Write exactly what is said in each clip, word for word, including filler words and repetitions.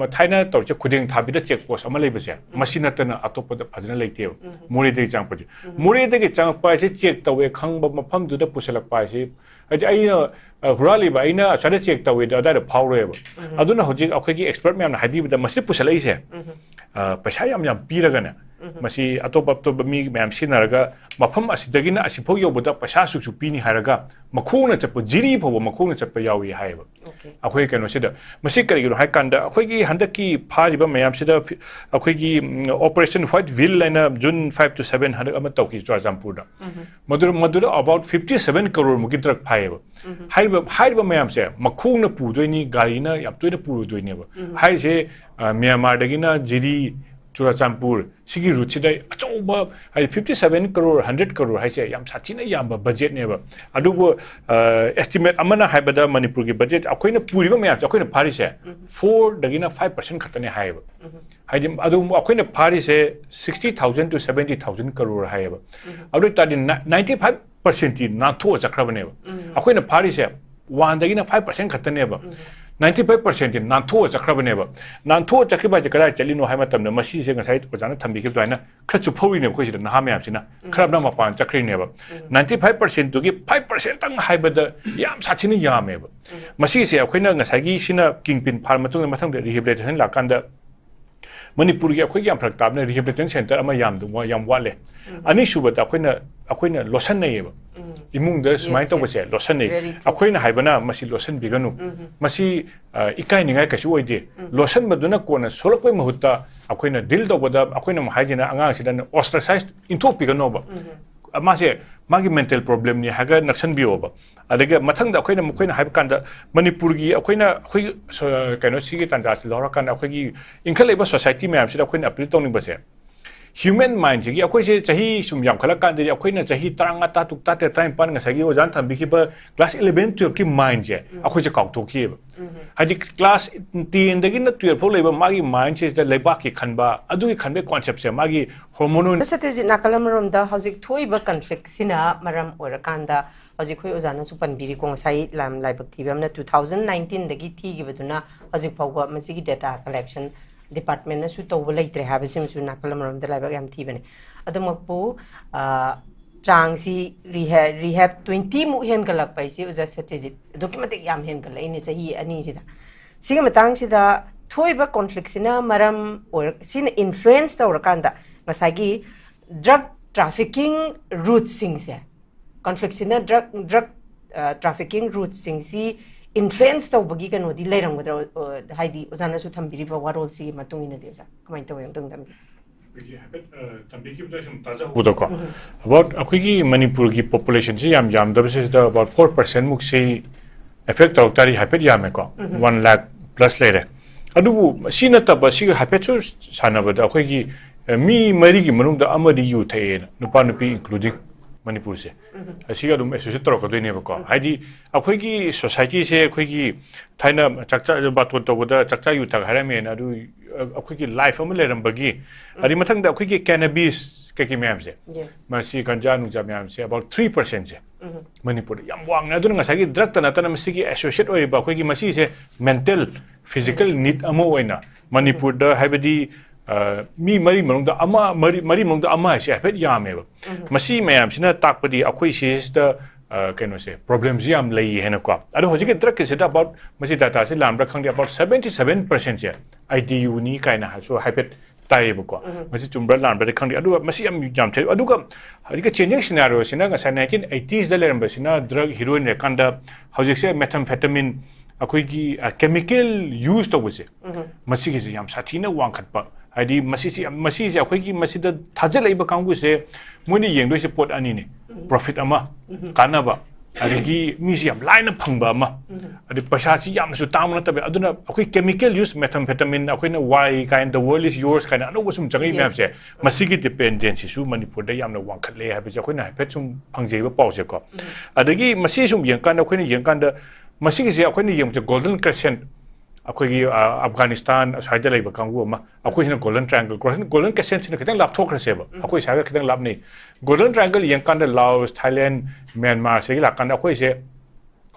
ꯊꯥꯏꯅ ꯇꯧꯔꯤꯁꯦ ꯈꯨꯗꯦꯡ ꯊꯥꯕꯤꯗ ꯆꯦꯛ ꯄꯣꯁ ꯑꯃ ꯂꯩꯕꯁꯦ, ꯃꯁꯤ ꯅꯠꯇꯅ ꯑꯇꯣꯞꯄꯗ ꯐꯖꯅ ꯂꯩꯇꯦꯕ꯫ ꯃꯣꯔꯦꯗꯒꯤ ꯆꯪꯉꯛꯄꯁꯦ, ꯃꯣꯔꯦꯗꯒꯤ ꯆꯪꯉꯛꯄ ꯍꯥꯏꯁꯦ ꯆꯦꯛ ꯇꯧꯋꯦ ꯈꯪꯕ ꯃꯐꯝꯗꯨꯗ ꯄꯨꯁꯜꯂꯛꯄ ꯍꯥꯏꯁꯦ, ꯍꯥꯏꯗꯤ ꯑꯩꯅ ꯑ, ꯍꯨꯔꯥꯜꯂꯤꯕ ꯑꯩꯅ ꯑꯁ꯭ꯋꯥꯏꯗ ꯆꯦꯛ ꯇꯧꯋꯦꯗꯣ ꯑꯗꯥꯏꯗ ꯐꯥꯎꯔꯣꯏꯕ꯫ ꯑꯗꯨꯅ ꯍꯧꯖꯤꯛ ꯑꯩꯈꯣꯏꯒꯤ ꯑꯦꯛꯁꯄꯔꯠ ꯃꯌꯥꯝꯅ ꯍꯥꯏꯕꯤꯕꯗ ꯃꯁꯤ ꯄꯨꯁꯜꯂꯛꯏꯁꯦ, ꯑ, ꯄꯩꯁꯥ ꯌꯥꯝ ꯌꯥꯝ ꯄꯤꯔꯒꯅꯦ, ꯃꯁꯤ ꯑꯇꯣꯞ ꯑꯇꯣꯞꯄ ꯃꯤ ꯃꯌꯥꯝ ꯁꯤꯖꯤꯟꯅꯔꯒ ꯃꯐꯝ ꯑꯁꯤꯗꯒꯤꯅ ꯑꯁꯤꯐꯥꯎ ꯌꯧꯕꯗ ꯄꯩꯁꯥ ꯑꯁꯨꯛꯁꯨ ꯄꯤꯅꯤ ꯍꯥꯏꯔꯒ ꯃꯈꯣꯡꯅ ꯆꯠꯄ, ꯖꯤꯔꯤ ꯐꯥꯎꯕ ꯃꯈꯣꯡꯅ ꯆꯠꯄ ꯌꯥꯎꯏ ꯍꯥꯏꯌꯦꯕ꯫ ꯑꯩꯈꯣꯏ ꯀꯩꯅꯣꯁꯤꯗ ꯃꯁꯤ ꯀꯔꯤꯒꯤꯅꯣ ꯍꯥꯏ ꯀꯥꯟꯗ ꯑꯩꯈꯣꯏꯒꯤ ꯍꯟꯗꯛꯀꯤ ꯐꯥꯔꯤꯕ ꯃꯌꯥꯝꯁꯤꯗ ꯐꯤ-, ꯑꯩꯈꯣꯏꯒꯤ, ꯎꯝ, Operation White Whale ꯍꯥꯏꯅ June five to seven ꯍꯟꯗꯛ ꯑꯃ ꯇꯧꯈꯤ ꯆꯨꯔꯥꯆꯥꯟꯄꯨꯔꯗ꯫ ꯃꯗꯨ-, ꯃꯗꯨꯗ about fifty seven ꯀꯔꯣꯔ ꯃꯨꯛꯀꯤ ꯗ꯭ꯔꯒ ꯐꯥꯏꯌꯦꯕ꯫ ꯍꯥꯏꯔꯤꯕ, ꯍꯥꯏꯔꯤꯕ ꯃꯌꯥꯝꯁꯦ ꯃꯈꯣꯡꯅ ꯄꯨꯗꯣꯏꯅꯤ, ꯒꯥꯔꯤꯅ ꯌꯥꯝ ꯇꯣꯏꯅ ꯄꯨꯔꯨꯗꯣꯏꯅꯦꯕ꯫ ꯍꯥꯏꯔꯤꯁꯦ, ꯑ, ꯃ꯭ꯌꯥꯟꯃꯥꯔꯗꯒꯤꯅ ꯖꯤꯔꯤ, ꯆꯨꯔꯥꯆꯥꯟꯄꯨꯔ ꯁꯤꯒꯤ ꯔꯨꯠꯁꯤꯗ ꯑꯆꯧꯕ, ꯍꯥꯏꯗꯤ fifty seven crore, hundred crore ꯍꯥꯏꯁꯦ ꯌꯥꯝ ꯁꯥꯊꯤꯅ ꯌꯥꯝꯕ ꯕꯖꯦꯠꯅꯦꯕ꯫ ꯑꯗꯨꯕꯨ, ꯑ, ꯑꯦꯁꯇꯤꯃꯦꯠ ꯑꯃꯅ ꯍꯥꯏꯕꯗ ꯃꯅꯤꯄꯨꯔꯒꯤ ꯕꯖꯦꯠ ꯑꯩꯈꯣꯏꯅ ꯄꯨꯔꯤꯕ ꯃꯌꯥꯝꯁꯦ, ꯑꯩꯈꯣꯏꯅ ꯐꯥꯔꯤꯁꯦ fourꯗꯒꯤꯅ five percent ꯈꯛꯇꯅꯦ ꯍꯥꯏꯌꯦꯕ꯫ ꯍꯥꯏꯗꯤ ꯑꯗꯨ ꯑꯩꯈꯣꯏꯅ ꯐꯥꯔꯤꯁꯦ sixty thousand to seventy thousand crore ꯍꯥꯏꯌꯦꯕ꯫ ꯑꯗꯨ ꯑꯣꯏ ꯇꯥꯔꯗꯤ ninety five percentꯇꯤ ꯅꯥꯟꯊꯣꯛꯑ ꯆꯠꯈ꯭ꯔꯕꯅꯦꯕ꯫ ꯑꯩꯈꯣꯏꯅ ꯐꯥꯔꯤꯁꯦ oneꯗꯒꯤꯅ five percent ꯈꯛꯇꯅꯦꯕ꯫ Ninety five percentꯇꯤ ꯅꯥꯟꯊꯣꯛꯑ ꯆꯠꯈ꯭ꯔꯕꯅꯦꯕ꯫ ꯅꯥꯟꯊꯣꯛꯑ ꯆꯠꯈꯤꯕ ꯍꯥꯏꯁꯦ ꯀꯗꯥꯏ ꯆꯠꯂꯤꯅꯣ ꯍꯥꯏꯕ ꯃꯇꯝꯗ, ꯃꯁꯤꯁꯦ ꯉꯁꯥꯏ ꯑꯣꯖꯥꯅ ꯊꯝꯕꯤꯈꯤꯕ ꯑꯗꯨꯃꯥꯏꯅ ꯈꯔ ꯆꯨꯞꯐꯧꯔꯤꯅꯦꯕ ꯑꯩꯈꯣꯏ ꯁꯤꯗ ꯅꯍꯥ ꯃꯌꯥꯝꯁꯤꯅ꯫ ꯈꯔ ꯑꯃꯅ ꯃꯄꯥꯟ ꯆꯠꯈ꯭ꯔꯤꯅꯦꯕ꯫ Ninety five percentꯇꯨꯒꯤ five percentꯇꯪ ꯍꯥꯏꯕꯗ ꯌꯥꯝ ꯁꯥꯊꯤꯅ ꯌꯥꯝꯃꯦꯕ꯫ ꯃꯁꯤꯁꯦ ꯑꯩꯈꯣꯏꯅ ꯉꯁꯥꯏꯒꯤ ꯁꯤꯅ ꯀꯤꯡ ꯄꯤꯟ ꯐꯥꯔ ꯃꯇꯨꯡꯗ ꯃꯊꯪꯗ rehabilitation ꯂꯥꯛꯀꯥꯟꯗ ꯃꯅꯤꯄꯨꯔꯒꯤ ꯑꯩꯈꯣꯏꯒꯤ ꯌꯥꯝ ꯐꯔꯛ ꯇꯥꯕꯅ rehabilitation centre ꯑꯃ ꯌꯥꯝ, ꯌꯥꯝ ꯋꯥꯠꯂꯦ꯫ ꯑꯅꯤꯁꯨꯕꯗ ꯑꯩꯈꯣꯏꯅ, ꯑꯩꯈꯣꯏꯅ ꯂꯣꯠꯁꯟꯅꯩꯌꯦꯕ꯫ ꯏꯃꯨꯡꯗ ꯁꯨꯃꯥꯏꯅ ꯌꯦꯁ, ꯇꯧꯕꯁꯦ ꯌꯦꯁ꯫ ꯂꯣꯠꯁꯟꯅꯩ꯫ Very true. ꯑꯩꯈꯣꯏꯅ ꯍꯥꯏꯕꯅ ꯃꯁꯤ ꯂꯣꯠꯁꯟꯕꯤꯒꯅꯨ꯫ ꯃꯁꯤ, ꯑ, ꯏꯀꯥꯏꯅꯤꯡꯉꯥꯏ ꯀꯩꯁꯨ ꯑꯣꯏꯗꯦ꯫ ꯂꯣꯠꯁꯟꯕꯗꯨꯅ ꯀꯣꯟꯅ ꯁꯣꯛꯂꯛꯄꯩ ꯃꯍꯨꯠꯇ ꯑꯩꯈꯣꯏꯅ ꯗꯤꯜ ꯇꯧꯕꯗ ꯑꯩꯈꯣꯏꯅ ꯑꯃꯨꯛ ꯍꯥꯏꯁꯤꯅ ꯑꯉꯥꯡꯁꯤꯗ ostracize ꯏꯟꯊꯣꯛꯄꯤꯒꯅꯣꯕ꯫ ꯃꯥꯁꯦ ꯃꯥꯒꯤ mental problemꯅꯤ ꯍꯥꯏꯔꯒ ꯅꯛꯁꯟꯕꯤꯌꯣꯕ꯫ ꯑꯗꯒꯤ ꯃꯊꯪꯗ ꯑꯩꯈꯣꯏꯅ, ꯃꯈꯣꯏꯅ ꯍꯥꯏꯕ ꯀꯥꯟꯗ ꯃꯅꯤꯄꯨꯔꯒꯤ ꯑꯩꯈꯣꯏꯅ, ꯑꯩꯈꯣꯏ ꯁ-, ꯀꯩꯅꯣ ꯁꯤꯒꯤ ꯇꯥꯟꯖꯥꯁꯤ ꯂꯧꯔꯀꯥꯟꯗ ꯑꯩꯈꯣꯏꯒꯤ ꯏꯟꯈꯠꯂꯛꯏꯕ society ꯃꯌꯥꯝꯁꯤꯗ ꯑꯩꯈꯣꯏꯅ appeal ꯇꯧꯅꯤꯡꯕꯁꯦ, human mindꯁꯤꯒꯤ ꯑꯩꯈꯣꯏꯁꯦ ꯆꯍꯤ ꯁꯨꯝ ꯌꯥꯝꯈꯠꯂꯛꯀꯥꯟꯗꯗꯤ ꯑꯩꯈꯣꯏꯅ ꯆꯍꯤ ꯇꯔꯥꯃꯉꯥ, ꯇꯔꯥꯇꯔꯨꯛ, ꯇꯔꯥꯇꯔꯦꯠ, ꯇꯔꯥꯅꯤꯄꯥꯟ ꯉꯁꯥꯏꯒꯤ ꯑꯣꯖꯥꯅ ꯊꯝꯕꯤꯈꯤꯕ class eleven, twelveꯀꯤ mindꯁꯦ ꯑꯩꯈꯣꯏꯁꯦ ꯀꯥꯎꯊꯣꯛꯈꯤꯑꯕ꯫ ꯍꯥꯏꯗꯤ class tenꯗꯒꯤꯅ twelve ꯐꯥꯎ ꯂꯩꯕ ꯃꯥꯒꯤ mindꯁꯤꯗ ꯂꯩꯕꯥꯛꯀꯤ ꯈꯟꯕ, ꯑꯗꯨꯒꯤ ꯈꯟꯕꯒꯤ conceptꯁꯦ ꯃꯥꯒꯤ hormonal ꯁꯇ꯭ꯌꯖꯤꯠ, ꯅꯥꯀꯜ ꯑꯃꯔꯣꯝꯗ ꯍꯧꯖꯤꯛ ꯊꯣꯛꯏꯕ conflictꯁꯤꯅ ꯃꯔꯝ ꯑꯣꯏꯔꯀꯥꯟꯗ ꯍꯧꯖꯤꯛ ꯑꯩꯈꯣꯏ ꯑꯣꯖꯥꯅꯁꯨ ꯄꯟꯕꯤꯔꯤꯀꯣ, ꯉꯁꯥꯏ ꯂꯝ ꯂꯥꯏꯕꯛ ꯊꯤꯕ ꯑꯃꯅ two thousand nineteenꯗꯒꯤ ꯊꯤꯈꯤꯕꯗꯨꯅ ꯍꯧꯖꯤꯛ ꯐꯥꯎꯕ ꯃꯁꯤꯒꯤ data collection departmentꯅꯁꯨ ꯇꯧꯕ ꯂꯩꯇ꯭ꯔꯦ ꯍꯥꯏꯕꯁꯤꯃꯁꯨ ꯅꯥꯀꯜ ꯑꯃꯔꯣꯝꯗ ꯂꯥꯏꯕꯛ ꯌꯥꯝ ꯊꯤꯕꯅꯦ꯫ ꯑꯗꯨꯃꯛꯄꯨ, ꯑ, ꯆꯥꯡꯁꯤ rehab, rehab twenty ꯃꯨꯛ ꯍꯦꯟꯒꯠꯂꯛꯄ ꯍꯥꯏꯁꯤ, ꯑꯣꯖꯥ ꯁꯇ꯭ꯌꯖꯤꯠ, ꯑꯗꯨꯛꯀꯤ ꯃꯇꯤꯛ ꯌꯥꯝ ꯍꯦꯟꯒꯠꯂꯛꯏꯅꯦ ꯆꯍꯤ ꯑꯅꯤꯁꯤꯗ꯫ ꯁꯤꯒꯤ ꯃꯇꯥꯡꯁꯤꯗ ꯊꯣꯛꯏꯕ conflictꯁꯤꯅ ꯃꯔꯝ ꯑꯣꯏꯔ-, ꯁꯤꯅ influence ꯇꯧꯔꯀꯥꯟꯗ ꯉꯁꯥꯏꯒꯤ drug trafficking routeꯁꯤꯡꯁꯦ, conflictꯁꯤꯅ drug, drug, ꯑ, trafficking routeꯁꯤꯡꯁꯤ influence ꯇꯧꯕꯒꯤ ꯀꯩꯅꯣꯗꯤ ꯂꯩꯔꯝꯒꯗ꯭ꯔꯣ? ꯑ, ꯍꯥꯏꯗꯤ ꯑꯣꯖꯥꯅꯁꯨ ꯊꯝꯕꯤꯔꯤꯕ ꯋꯥꯔꯣꯜꯁꯤꯒꯤ ꯃꯇꯨꯡ ꯏꯟꯅꯗꯤ, ꯑꯣꯖꯥ, ꯀꯃꯥꯏꯅ ꯇꯧꯋꯤ ꯑꯝꯇꯪ ꯊꯝꯕꯤꯌꯨ꯫ ꯑꯩꯈꯣꯏꯒꯤ ꯍꯥꯏꯐꯦꯠ, ꯑ, ꯇꯝꯕꯤꯈꯤꯕꯗ ꯁꯨꯝ ꯇꯥꯖꯍꯧꯕꯗꯀꯣ, ꯎꯝ꯫ About ꯑꯩꯈꯣꯏꯒꯤ ꯃꯅꯤꯄꯨꯔꯒꯤ populationꯁꯤ ꯌꯥꯝ ꯌꯥꯝꯗꯕꯁꯤꯗ about four percent ꯃꯨꯛꯁꯤ affect ꯇꯧꯔꯛ ꯇꯥꯔꯗꯤ ꯍꯥꯏꯐꯦꯠ ꯌꯥꯝꯃꯦꯀꯣ꯫ ꯎꯝ꯫ One lakh plus ꯂꯩꯔꯦ꯫ ꯑꯗꯨꯕꯨ ꯁꯤ ꯅꯠꯇꯕ, ꯁꯤꯒ ꯍꯥꯏꯐꯦꯠꯁꯨ ꯁꯥꯟꯅꯕꯗ ꯑꯩꯈꯣꯏꯒꯤ, ꯑ, ꯃꯤ ꯃꯔꯤꯒꯤ ꯃꯅꯨꯡꯗ ꯑꯃꯗꯤ ꯌꯨ ꯊꯛꯑꯦꯅ, ꯅꯨꯄꯥ ꯅꯨꯄꯤ including ꯃꯅꯤꯄꯨꯔꯁꯦ꯫ ꯎꯝ꯫ ꯑꯁꯤꯒ ꯑꯗꯨꯝ associate ꯇꯧꯔꯛꯀꯗꯣꯏꯅꯦꯕꯀꯣ꯫ ꯎꯝ꯫ ꯍꯥꯏꯗꯤ ꯑꯩꯈꯣꯏꯒꯤ societyꯁꯦ, ꯑꯩꯈꯣꯏꯒꯤ ꯊꯥꯏꯅ ꯆꯥꯛꯆꯥ, ꯕꯥꯇꯣꯟ ꯇꯧꯕꯗ ꯆꯥꯛꯆꯥ ꯌꯨ ꯊꯛ ꯍꯥꯏꯔꯝꯃꯦꯅ, ꯑꯗꯨ, ꯑ, ꯑꯩꯈꯣꯏꯒꯤ life ꯑꯃ ꯂꯩꯔꯝꯕꯒꯤ, ꯎꯝ꯫ ꯑꯗꯩ ꯃꯊꯪꯗ ꯑꯩꯈꯣꯏꯒꯤ cannabis ꯀꯩꯀꯩ ꯃꯌꯥꯝꯁꯦ, Yes. ꯃꯁꯤ ꯒꯟꯖꯥ ꯅꯨꯡꯖꯥ ꯃꯌꯥꯝꯁꯦ about three percentꯁꯦ ꯎꯝ꯫ ꯃꯅꯤꯄꯨꯔꯗ ꯌꯥꯝ ꯋꯥꯡꯅ꯫ ꯑꯗꯨꯅ ꯉꯁꯥꯏꯒꯤ drugꯇ ꯅꯠꯇꯅ ꯃꯁꯤꯒꯤ associate ꯑꯣꯏꯔꯤꯕ ꯑꯩꯈꯣꯏꯒꯤ ꯃꯁꯤꯁꯦ mental, physical need ꯑꯃ ꯑꯣꯏꯅ ꯃꯅꯤꯄꯨꯔꯗ, ꯍꯥꯏꯕꯗꯤ, ꯑ, ꯃꯤ ꯃꯔꯤ ꯃꯅꯨꯡꯗ ꯑꯃ, ꯃꯔꯤ, ꯃꯔꯤ ꯃꯅꯨꯡꯗ ꯑꯃ ꯍꯥꯏꯁꯦ ꯍꯥꯏꯐꯦꯠ ꯌꯥꯝꯃꯦꯕ꯫ ꯎꯝ꯫ ꯃꯁꯤ ꯃꯌꯥꯝꯁꯤꯅ ꯇꯥꯛꯄꯗꯤ ꯑꯩꯈꯣꯏ ꯁꯤꯁꯤꯗ, ꯑ, ꯀꯩꯅꯣꯁꯦ, problemꯁꯤ ꯌꯥꯝ ꯂꯩ ꯍꯥꯏꯅꯀꯣ꯫ ꯑꯗꯣ ꯍꯧꯖꯤꯛꯀꯤ drugꯀꯤꯁꯤꯗ about, ꯃꯁꯤ dataꯁꯤ ꯂꯥꯟꯕ꯭ꯔꯥ ꯈꯪꯗꯦ, about seventy seven percentꯁꯦ ITUꯅꯤ ꯀꯥꯏꯅ ꯍꯥꯏꯁꯨ ꯍꯥꯏꯐꯦꯠ ꯇꯥꯏꯌꯦꯕꯀꯣ꯫ ꯎꯝ꯫ ꯃꯁꯤ ꯆꯨꯝꯕ꯭ꯔꯥ ꯂꯥꯟꯕ꯭ꯔꯥꯗꯤ ꯈꯪꯗꯦ꯫ ꯑꯗꯨꯒ ꯃꯁꯤ ꯌꯥꯝ, ꯌꯥꯝ ꯊꯦ-, ꯑꯗꯨꯒ ꯍꯧꯖꯤꯛꯀꯤ changing scenarioꯁꯤꯅ ꯉꯁꯥꯏ nineteen eightiesꯗ ꯂꯩꯔꯝꯕꯁꯤꯅ drug heroin ꯂꯩꯔꯀꯥꯟꯗ ꯍꯧꯖꯤꯛꯁꯦ methamphetamine, ꯑꯩꯈꯣꯏꯒꯤ, ꯑ, chemical use ꯇꯧꯕꯁꯦ, ꯎꯝ꯫ ꯃꯁꯤꯒꯤꯁꯦ ꯌꯥꯝ ꯁꯥꯊꯤꯅ ꯋꯥꯡꯈꯠꯄ꯫ ꯍꯥꯏꯗꯤ ꯃꯁꯤꯁꯦ ꯌꯥꯝ, ꯃꯁꯤꯁꯦ ꯑꯩꯈꯣꯏꯒꯤ ꯃꯁꯤꯗ ꯊꯥꯖꯤꯜꯂꯛꯏꯕ ꯀꯥꯡꯕꯨꯁꯦ, ꯃꯣꯏꯅ ꯌꯦꯡꯗꯣꯏꯁꯦ ꯄꯣꯠ ꯑꯅꯤꯅꯤ꯫ ꯎꯝ꯫ Profit ꯑꯃ, ꯎꯝ꯫ ꯀꯥꯟꯅꯕ, ꯑꯗꯒꯤ ꯃꯤꯁꯤ ꯌꯥꯝ ꯂꯥꯏꯅ ꯐꯪꯕ ꯑꯃ, ꯎꯝ꯫ ꯑꯗꯩ ꯄꯩꯁꯥꯁꯤ ꯌꯥꯝꯅꯁꯨ ꯇꯥꯡꯕ ꯅꯠꯇꯕ꯫ ꯑꯗꯨꯅ ꯑꯩꯈꯣꯏ chemical use methamphetamine, ꯑꯩꯈꯣꯏꯅ ꯋꯥꯏ ꯀꯥꯏꯅ, the world is yours ꯀꯥꯏꯅ ꯑꯅꯧꯕ ꯁꯨꯝ ꯆꯪꯉꯛꯏ Yes, ꯃꯌꯥꯝꯁꯦ, yes. ꯃꯁꯤꯒꯤ dependencyꯁꯨ ꯃꯅꯤꯄꯨꯔꯗ ꯌꯥꯝꯅ ꯋꯥꯡꯈꯠꯂꯦ ꯍꯥꯏꯕꯁꯦ ꯑꯩꯈꯣꯏꯅ ꯍꯥꯏꯐꯦꯠ ꯁꯨꯝ ꯐꯪꯖꯩꯕ ꯄꯥꯎꯁꯦꯀꯣ꯫ ꯎꯝ꯫ ꯑꯗꯒꯤ ꯃꯁꯤ ꯁꯨꯝ ꯌꯦꯡꯀꯥꯟꯗ, ꯑꯩꯈꯣꯏꯅ ꯌꯦꯡꯀꯥꯟꯗ ꯃꯁꯤꯒꯤꯁꯦ ꯑꯩꯈꯣꯏꯅ ꯌꯦꯡꯕꯁꯦ Golden Crescent, ꯑꯩꯈꯣꯏꯒꯤ ꯑꯐꯒꯥꯅꯤꯁꯇꯥꯟ ꯑꯁ꯭ꯋꯥꯏꯗ ꯂꯩꯕ ꯀꯥꯡꯕꯨ ꯑꯃ, ꯑꯩꯈꯣꯏꯁꯤꯅ ꯒꯣꯜꯗꯟ ꯇ꯭ꯔꯥꯏꯡꯒꯜ, ꯒꯣꯜꯗꯟ ꯀꯦꯁꯦꯟꯁꯤꯅ ꯈꯤꯇꯪ ꯂꯥꯞꯊꯣꯛꯈ꯭ꯔꯁꯦꯕ, ꯑꯩꯈꯣꯏ ꯁ꯭ꯋꯥꯏꯒ ꯈꯤꯇꯪ ꯂꯥꯞꯅꯩ꯫ ꯒꯣꯜꯗꯟ ꯇ꯭ꯔꯥꯏꯡꯒꯜ ꯌꯦꯡꯀꯥꯟꯗ ꯂꯥꯑꯣꯁ, ꯊꯥꯏꯂꯦꯟ, ꯃ꯭ꯌꯥꯟꯃꯥꯔꯁꯤꯒꯤ ꯂꯥꯛꯀꯥꯟꯗ ꯑꯩꯈꯣꯏꯁꯦ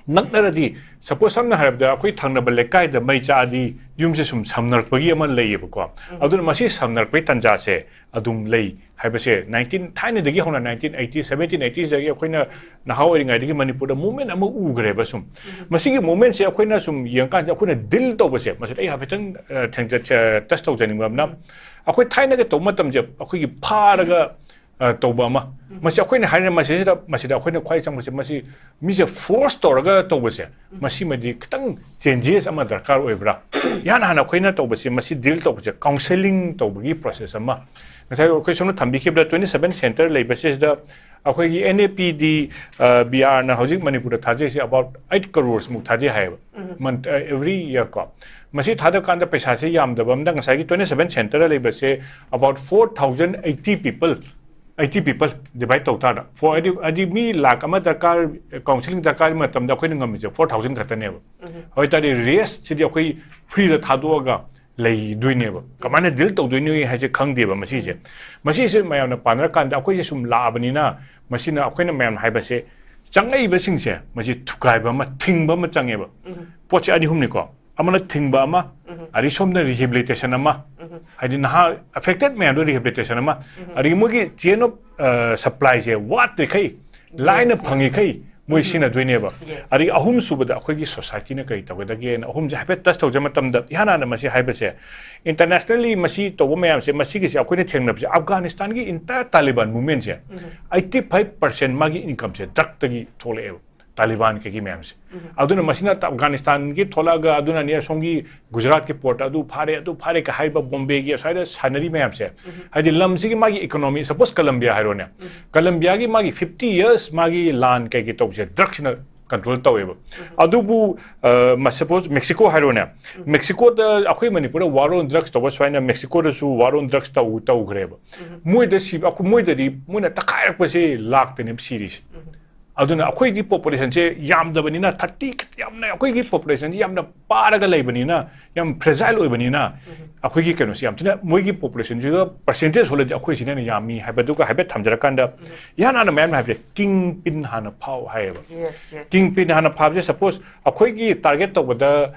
ꯅꯛꯅꯔꯗꯤ, ꯁꯄꯣꯁ ꯁꯝꯅ ꯍꯥꯏꯔꯕꯗ ꯑꯩꯈꯣꯏ ꯊꯪꯅꯕ ꯂꯩꯀꯥꯏꯗ ꯃꯩ ꯆꯥꯛꯑꯗꯤ ꯌꯨꯝꯁꯦ ꯁꯨꯝ ꯁꯝꯅꯔꯛꯄꯒꯤ ꯑꯃ ꯂꯩꯌꯦꯕꯀꯣ꯫ ꯑꯗꯨꯅ ꯃꯁꯤ ꯁꯝꯅꯔꯛꯄꯒꯤ ꯇꯥꯟꯖꯥꯁꯦ ꯑꯗꯨꯝ ꯂꯩ ꯍꯥꯏꯕꯁꯦ ꯅꯥꯏꯟꯇꯤꯟ, ꯊꯥꯏꯅꯗꯒꯤ ꯍꯧꯅ ꯅꯥꯏꯟꯇꯤꯟ ꯑꯩꯠꯇꯤ, ꯁꯕꯦꯟꯇꯤꯟ ꯑꯩꯠꯇꯤꯁꯗꯒꯤ ꯑꯩꯈꯣꯏꯅ ꯅꯍꯥ ꯑꯣꯏꯔꯤꯉꯩꯗꯒꯤ ꯃꯅꯤꯄꯨꯔꯗ ꯃꯨꯞꯃꯦꯟ ꯑꯃ ꯎꯈ꯭ꯔꯦꯕ꯫ ꯁꯨꯝ ꯃꯁꯤꯒꯤ ꯃꯨꯞꯃꯦꯟꯁꯦ ꯑꯩꯈꯣꯏꯅ ꯁꯨꯝ ꯌꯦꯡꯉꯀꯥꯟꯁꯦ ꯑꯩꯈꯣꯏꯅ ꯗꯤꯜ ꯇꯧꯕꯁꯦ, ꯃꯁꯤꯗ ꯑꯩ ꯍꯥꯏꯐꯦꯠꯇꯪ ꯇꯁ ꯇꯧꯖꯅꯤꯡꯕ ꯑꯃꯅ, ꯑꯩꯈꯣꯏ ꯊꯥꯏꯅꯒ ꯇꯧꯕ ꯃꯇꯝꯁꯦ ꯑꯩꯈꯣꯏꯒꯤ ꯐꯥꯔꯒ ꯑ, ꯇꯧꯕ ꯑꯃ꯫ ꯃꯁꯤ ꯑꯩꯈꯣꯏꯅ ꯍꯥꯏꯔꯤꯕ ꯃꯁꯤꯗ, ꯃꯁꯤꯗ ꯑꯩꯈꯣꯏꯅ ꯈ꯭ꯋꯥꯏ ꯆꯪꯕꯁꯦ, ꯃꯁꯤ ꯃꯤꯁꯦ ꯐꯣꯔꯁ ꯇꯧꯔꯒ ꯇꯧꯕꯁꯦ, ꯃꯁꯤꯃꯗꯤ ꯈꯤꯇꯪ ꯆꯦꯟꯖꯦꯁ ꯑꯃ ꯗꯔꯀꯥꯔ ꯑꯣꯏꯕ꯭ꯔꯥ? ꯏꯍꯥꯟ ꯍꯥꯟꯅ ꯑꯩꯈꯣꯏꯅ ꯇꯧꯕꯁꯦ, ꯃꯁꯤ ꯗꯤꯜ ꯇꯧꯕꯁꯦ, ꯀꯥꯎꯟꯁꯦꯂꯤꯡ ꯇꯧꯕꯒꯤ ꯄ꯭ꯔꯣꯁꯦꯁ ꯑꯃ꯫ ꯉꯁꯥꯏ ꯑꯩꯈꯣꯏ ꯁꯣꯝꯅ ꯊꯝꯕꯤꯈꯤꯕꯗ ꯇ꯭ꯋꯦꯟꯇꯤ ꯁꯕꯦꯟ ꯁꯦꯟꯇꯔ ꯂꯩꯕꯁꯤꯗ ꯑꯩꯈꯣꯏꯒꯤ ꯑꯦꯟ ꯑꯦ ꯄꯤ ꯗꯤ, ꯑ, ꯕꯤ ꯑꯥꯔꯅ ꯍꯧꯖꯤꯛ ꯃꯅꯤꯄꯨꯔꯗ ꯊꯥꯖꯩꯁꯦ about ꯑꯩꯠ ꯀꯔꯣꯔꯁꯃꯨꯛ ꯊꯥꯗꯩ ꯍꯥꯏꯌꯦꯕ꯫ ꯃꯟ-, ꯑ, every year ꯀꯣ꯫ ꯃꯁꯤ ꯊꯥꯗ ꯀꯥꯟꯗ ꯄꯩꯁꯥꯁꯦ ꯌꯥꯝꯗꯕ ꯑꯃꯅ ꯉꯁꯥꯏꯒꯤ ꯇ꯭ꯋꯦꯟꯇꯤ ꯁꯕꯦꯟ ꯁꯦꯟꯇꯔꯗ ꯂꯩꯕꯁꯦ about four thousand eighty people, eighty people divide ꯇꯧ ꯇꯥꯔꯗ, for ꯍꯥꯏꯗꯤ, ꯍꯥꯏꯗꯤ ꯃꯤ ꯂꯥꯛ ꯑꯃ ꯗꯔꯀꯥꯔ, ꯀꯥꯎꯟꯁꯤꯂꯤꯡ ꯗꯔꯀꯥꯔ ꯃꯇꯝꯗ ꯑꯩꯈꯣꯏꯅ ꯉꯝꯃꯤꯁꯦ four thousand ꯈꯛꯇꯅꯦꯕ꯫ ꯍꯧ ꯇꯥꯔꯗꯤ ꯔꯦꯁꯁꯤꯗꯤ ꯑꯩꯈꯣꯏ ꯐ꯭ꯔꯤꯗ ꯊꯥꯗꯣꯛꯑꯒ ꯂꯩꯗꯣꯏꯅꯦꯕ꯫ ꯀꯃꯥꯏꯅ ꯗꯤꯜ ꯇꯧꯗꯣꯏꯅꯣ ꯍꯥꯏꯁꯦ ꯈꯪꯗꯦꯕ ꯃꯁꯤꯁꯦ꯫ ꯃꯁꯤꯁꯦ ꯃꯌꯥꯝꯅ ꯄꯥꯅꯔꯀꯥꯟꯗ ꯑꯩꯈꯣꯏꯁꯦ ꯁꯨꯝ ꯂꯥꯛꯑꯕꯅꯤꯅ ꯃꯁꯤꯅ ꯑꯩꯈꯣꯏꯅ ꯃꯌꯥꯝꯅ ꯍꯥꯏꯕꯁꯦ ꯆꯪꯉꯛꯏꯕꯁꯤꯡꯁꯦ ꯃꯁꯤ ꯊꯨꯒꯥꯏꯕ ꯑꯃ, ꯊꯤꯡꯕ ꯑꯃ ꯆꯪꯉꯦꯕ꯫ ꯄꯣꯠꯁꯦ ꯑꯅꯤ ꯑꯍꯨꯝꯅꯤꯀꯣ꯫ ꯑꯃꯅ ꯊꯤꯡꯕ ꯑꯃ, ꯑꯗꯩ ꯁꯣꯝꯗ ꯔꯤꯍꯦꯕꯤꯂꯤꯇꯦꯁꯟ ꯑꯃ, ꯍꯥꯏꯗꯤ ꯅꯍꯥ ꯑꯦꯐꯦꯛꯇꯦꯠ ꯃꯌꯥꯝꯗꯣ ꯔꯤꯍꯦꯕꯤꯂꯤꯇꯦꯁꯟ ꯑꯃ, ꯑꯗꯒꯤ ꯃꯣꯏꯒꯤ ꯆꯦꯟ ꯑꯣꯐ ꯁꯄ꯭ꯂꯥꯏꯁꯦ ꯋꯥꯠꯇ꯭ꯔꯤꯈꯩ, ꯂꯥꯏꯅ ꯐꯪꯉꯤꯈꯩ ꯃꯣꯏ ꯁꯤꯖꯤꯟꯅꯗꯣꯏꯅꯦꯕ꯫ ꯑꯗꯒꯤ ꯑꯍꯨꯝ ꯁꯨꯕꯗ ꯑꯩꯈꯣꯏꯒꯤ ꯁꯣꯁꯥꯏꯇꯤꯅ ꯀꯔꯤ ꯇꯧꯒꯗꯒꯦꯅ ꯑꯍꯨꯝꯁꯦ ꯍꯥꯏꯐꯦꯠ ꯇꯁ ꯇꯧꯖꯕ ꯃꯇꯝꯗ, ꯏꯍꯥꯟ ꯍꯥꯟꯅ ꯃꯁꯤ ꯍꯥꯏꯕꯁꯦ, ꯏꯟꯇꯔꯅꯦꯁꯅꯦꯜꯂꯤ ꯃꯁꯤ ꯇꯧꯕ ꯃꯌꯥꯝꯁꯦ, ꯃꯁꯤꯒꯤꯁꯦ ꯑꯩꯈꯣꯏꯅ ꯊꯦꯡꯅꯕꯁꯦ, ꯑꯐꯒꯥꯅꯤꯁꯇꯥꯟꯒꯤ ꯏꯟꯇꯥꯌꯔ ꯇꯥꯂꯤꯕꯥꯟ ꯃꯨꯚꯃꯦꯟꯁꯦ, ꯑꯩꯠꯇꯤ ꯐꯥꯏꯚ ꯄꯥꯔꯁꯦꯟ ꯃꯥꯒꯤ ꯏꯟꯀꯝꯁꯦ ꯗ꯭ꯔꯛꯇꯒꯤ ꯊꯣꯛꯂꯛꯑꯦꯕ꯫ ꯇꯥꯂꯤꯕꯥꯟ ꯀꯩꯒꯤ ꯃꯌꯥꯝꯁꯦ꯫ ꯑꯗꯨꯅ ꯃꯁꯤꯅ ꯇ-, ꯑꯐꯒꯥꯅꯤꯁꯇꯥꯟꯒꯤ ꯊꯣꯛꯂꯛꯑꯒ, ꯑꯗꯨꯅꯅꯦ ꯑꯁꯣꯝꯒꯤ ꯒꯨꯖꯔꯥꯠꯀꯤ ꯄꯣꯔꯠ ꯑꯗꯨ ꯐꯥꯔꯦ, ꯑꯗꯨ ꯐꯥꯔꯦ ꯀ ꯍꯥꯏꯕ, ꯕꯣꯝꯕꯦꯒꯤ ꯑꯁ꯭ꯋꯥꯏꯗ ꯁꯥꯟꯅꯔꯤ ꯃꯌꯥꯝꯁꯦ꯫ ꯍꯥꯏꯗꯤ ꯂꯝꯁꯤꯒꯤ ꯃꯥꯒꯤ ꯏꯀꯣꯅꯣꯃꯤ, ꯁꯄꯣꯁ ꯀꯂꯝꯕꯤꯌꯥ ꯍꯥꯏꯔꯣꯅꯦ, ꯀꯂꯝꯕꯤꯌꯥꯒꯤ ꯃꯥꯒꯤ ꯐꯤꯐꯇꯤ ꯌꯔꯁ ꯃꯥꯒꯤ ꯂꯥꯟ ꯀꯩꯀꯩ ꯇꯧꯕꯁꯦ ꯗ꯭ꯔꯛꯁꯤꯅ ꯀꯟꯇ꯭ꯔꯣꯜ ꯇꯧꯋꯦꯕ꯫ ꯑꯗꯨꯕꯨ, ꯑ, ꯃ-, ꯁꯄꯣꯁ ꯃꯦꯛꯁꯤꯀꯣ ꯍꯥꯏꯔꯣꯅꯦ, ꯃꯦꯛꯁꯤꯀꯣꯗ ꯑꯩꯈꯣꯏ ꯃꯅꯤꯄꯨꯔꯗ ꯋꯥꯔ ꯑꯣꯟ ꯗ꯭ꯔꯛꯁ ꯇꯧꯕ ꯁꯨꯃꯥꯏꯅ ꯃꯦꯛꯁꯤꯀꯣꯗꯁꯨ ꯋꯥꯔ ꯑꯣꯟ ꯗ꯭ꯔꯛꯁ ꯇꯧ-, ꯇꯧꯈ꯭ꯔꯦꯕ꯫ ꯃꯣꯏꯗ ꯁꯤ-, ꯑꯩꯈꯣꯏ, ꯃꯣꯏꯗꯗꯤ ꯃꯣꯏꯅ ꯇꯛꯈꯥꯏꯔꯛꯄꯁꯦ ꯂꯥꯛꯇꯅꯦꯕ ꯁꯤꯔꯤꯁꯦ꯫ ꯑꯗꯨꯅ ꯑꯩꯈꯣꯏꯗꯤ ꯄꯣꯄꯨꯂꯦꯁꯟꯁꯦ ꯌꯥꯝꯗꯕꯅꯤꯅ, ꯊꯥꯔꯇꯤ, ꯌꯥꯝꯅ, ꯑꯩꯈꯣꯏꯒꯤ ꯄꯣꯄꯨꯂꯦꯁꯟꯁꯤ ꯌꯥꯝꯅ ꯄꯥꯔꯒ ꯂꯩꯕꯅꯤꯅ, ꯌꯥꯝ ꯐ꯭ꯔꯦꯖꯥꯏꯜ ꯑꯣꯏꯕꯅꯤꯅ, ꯑꯩꯈꯣꯏꯒꯤ ꯀꯩꯅꯣꯁꯤ ꯌꯥꯝ ꯊꯤꯅ, ꯃꯣꯏꯒꯤ ꯄꯣꯄꯨꯂꯦꯁꯟꯁꯤꯒ ꯄꯔꯁꯦꯟꯇꯦꯖ ꯍꯣꯜꯂꯗꯤ ꯑꯩꯈꯣꯏ ꯁꯤꯅ ꯍꯦꯟꯅ ꯌꯥꯝꯃꯤ ꯍꯥꯏꯕꯗꯨꯒ ꯍꯥꯏꯐꯦꯠ ꯊꯝꯖꯔꯀꯥꯟꯗ, ꯏꯍꯥꯟ ꯍꯥꯟꯅ ꯃꯌꯥꯝꯅ ꯍꯥꯏꯕꯁꯦ, ꯀꯤꯡ ꯄꯤꯟ ꯍꯥꯟꯅ ꯐꯥꯎ ꯍꯥꯏꯌꯦꯕ꯫ ꯌꯦꯁ ꯌꯦꯁ ꯀꯤꯡ ꯄꯤꯟ ꯍꯥꯟꯅ ꯐꯥꯕꯁꯦ, ꯁꯄꯣꯁ ꯑꯩꯈꯣꯏꯒꯤ ꯇꯥꯔꯒꯦꯠ ꯇꯧꯕꯗ,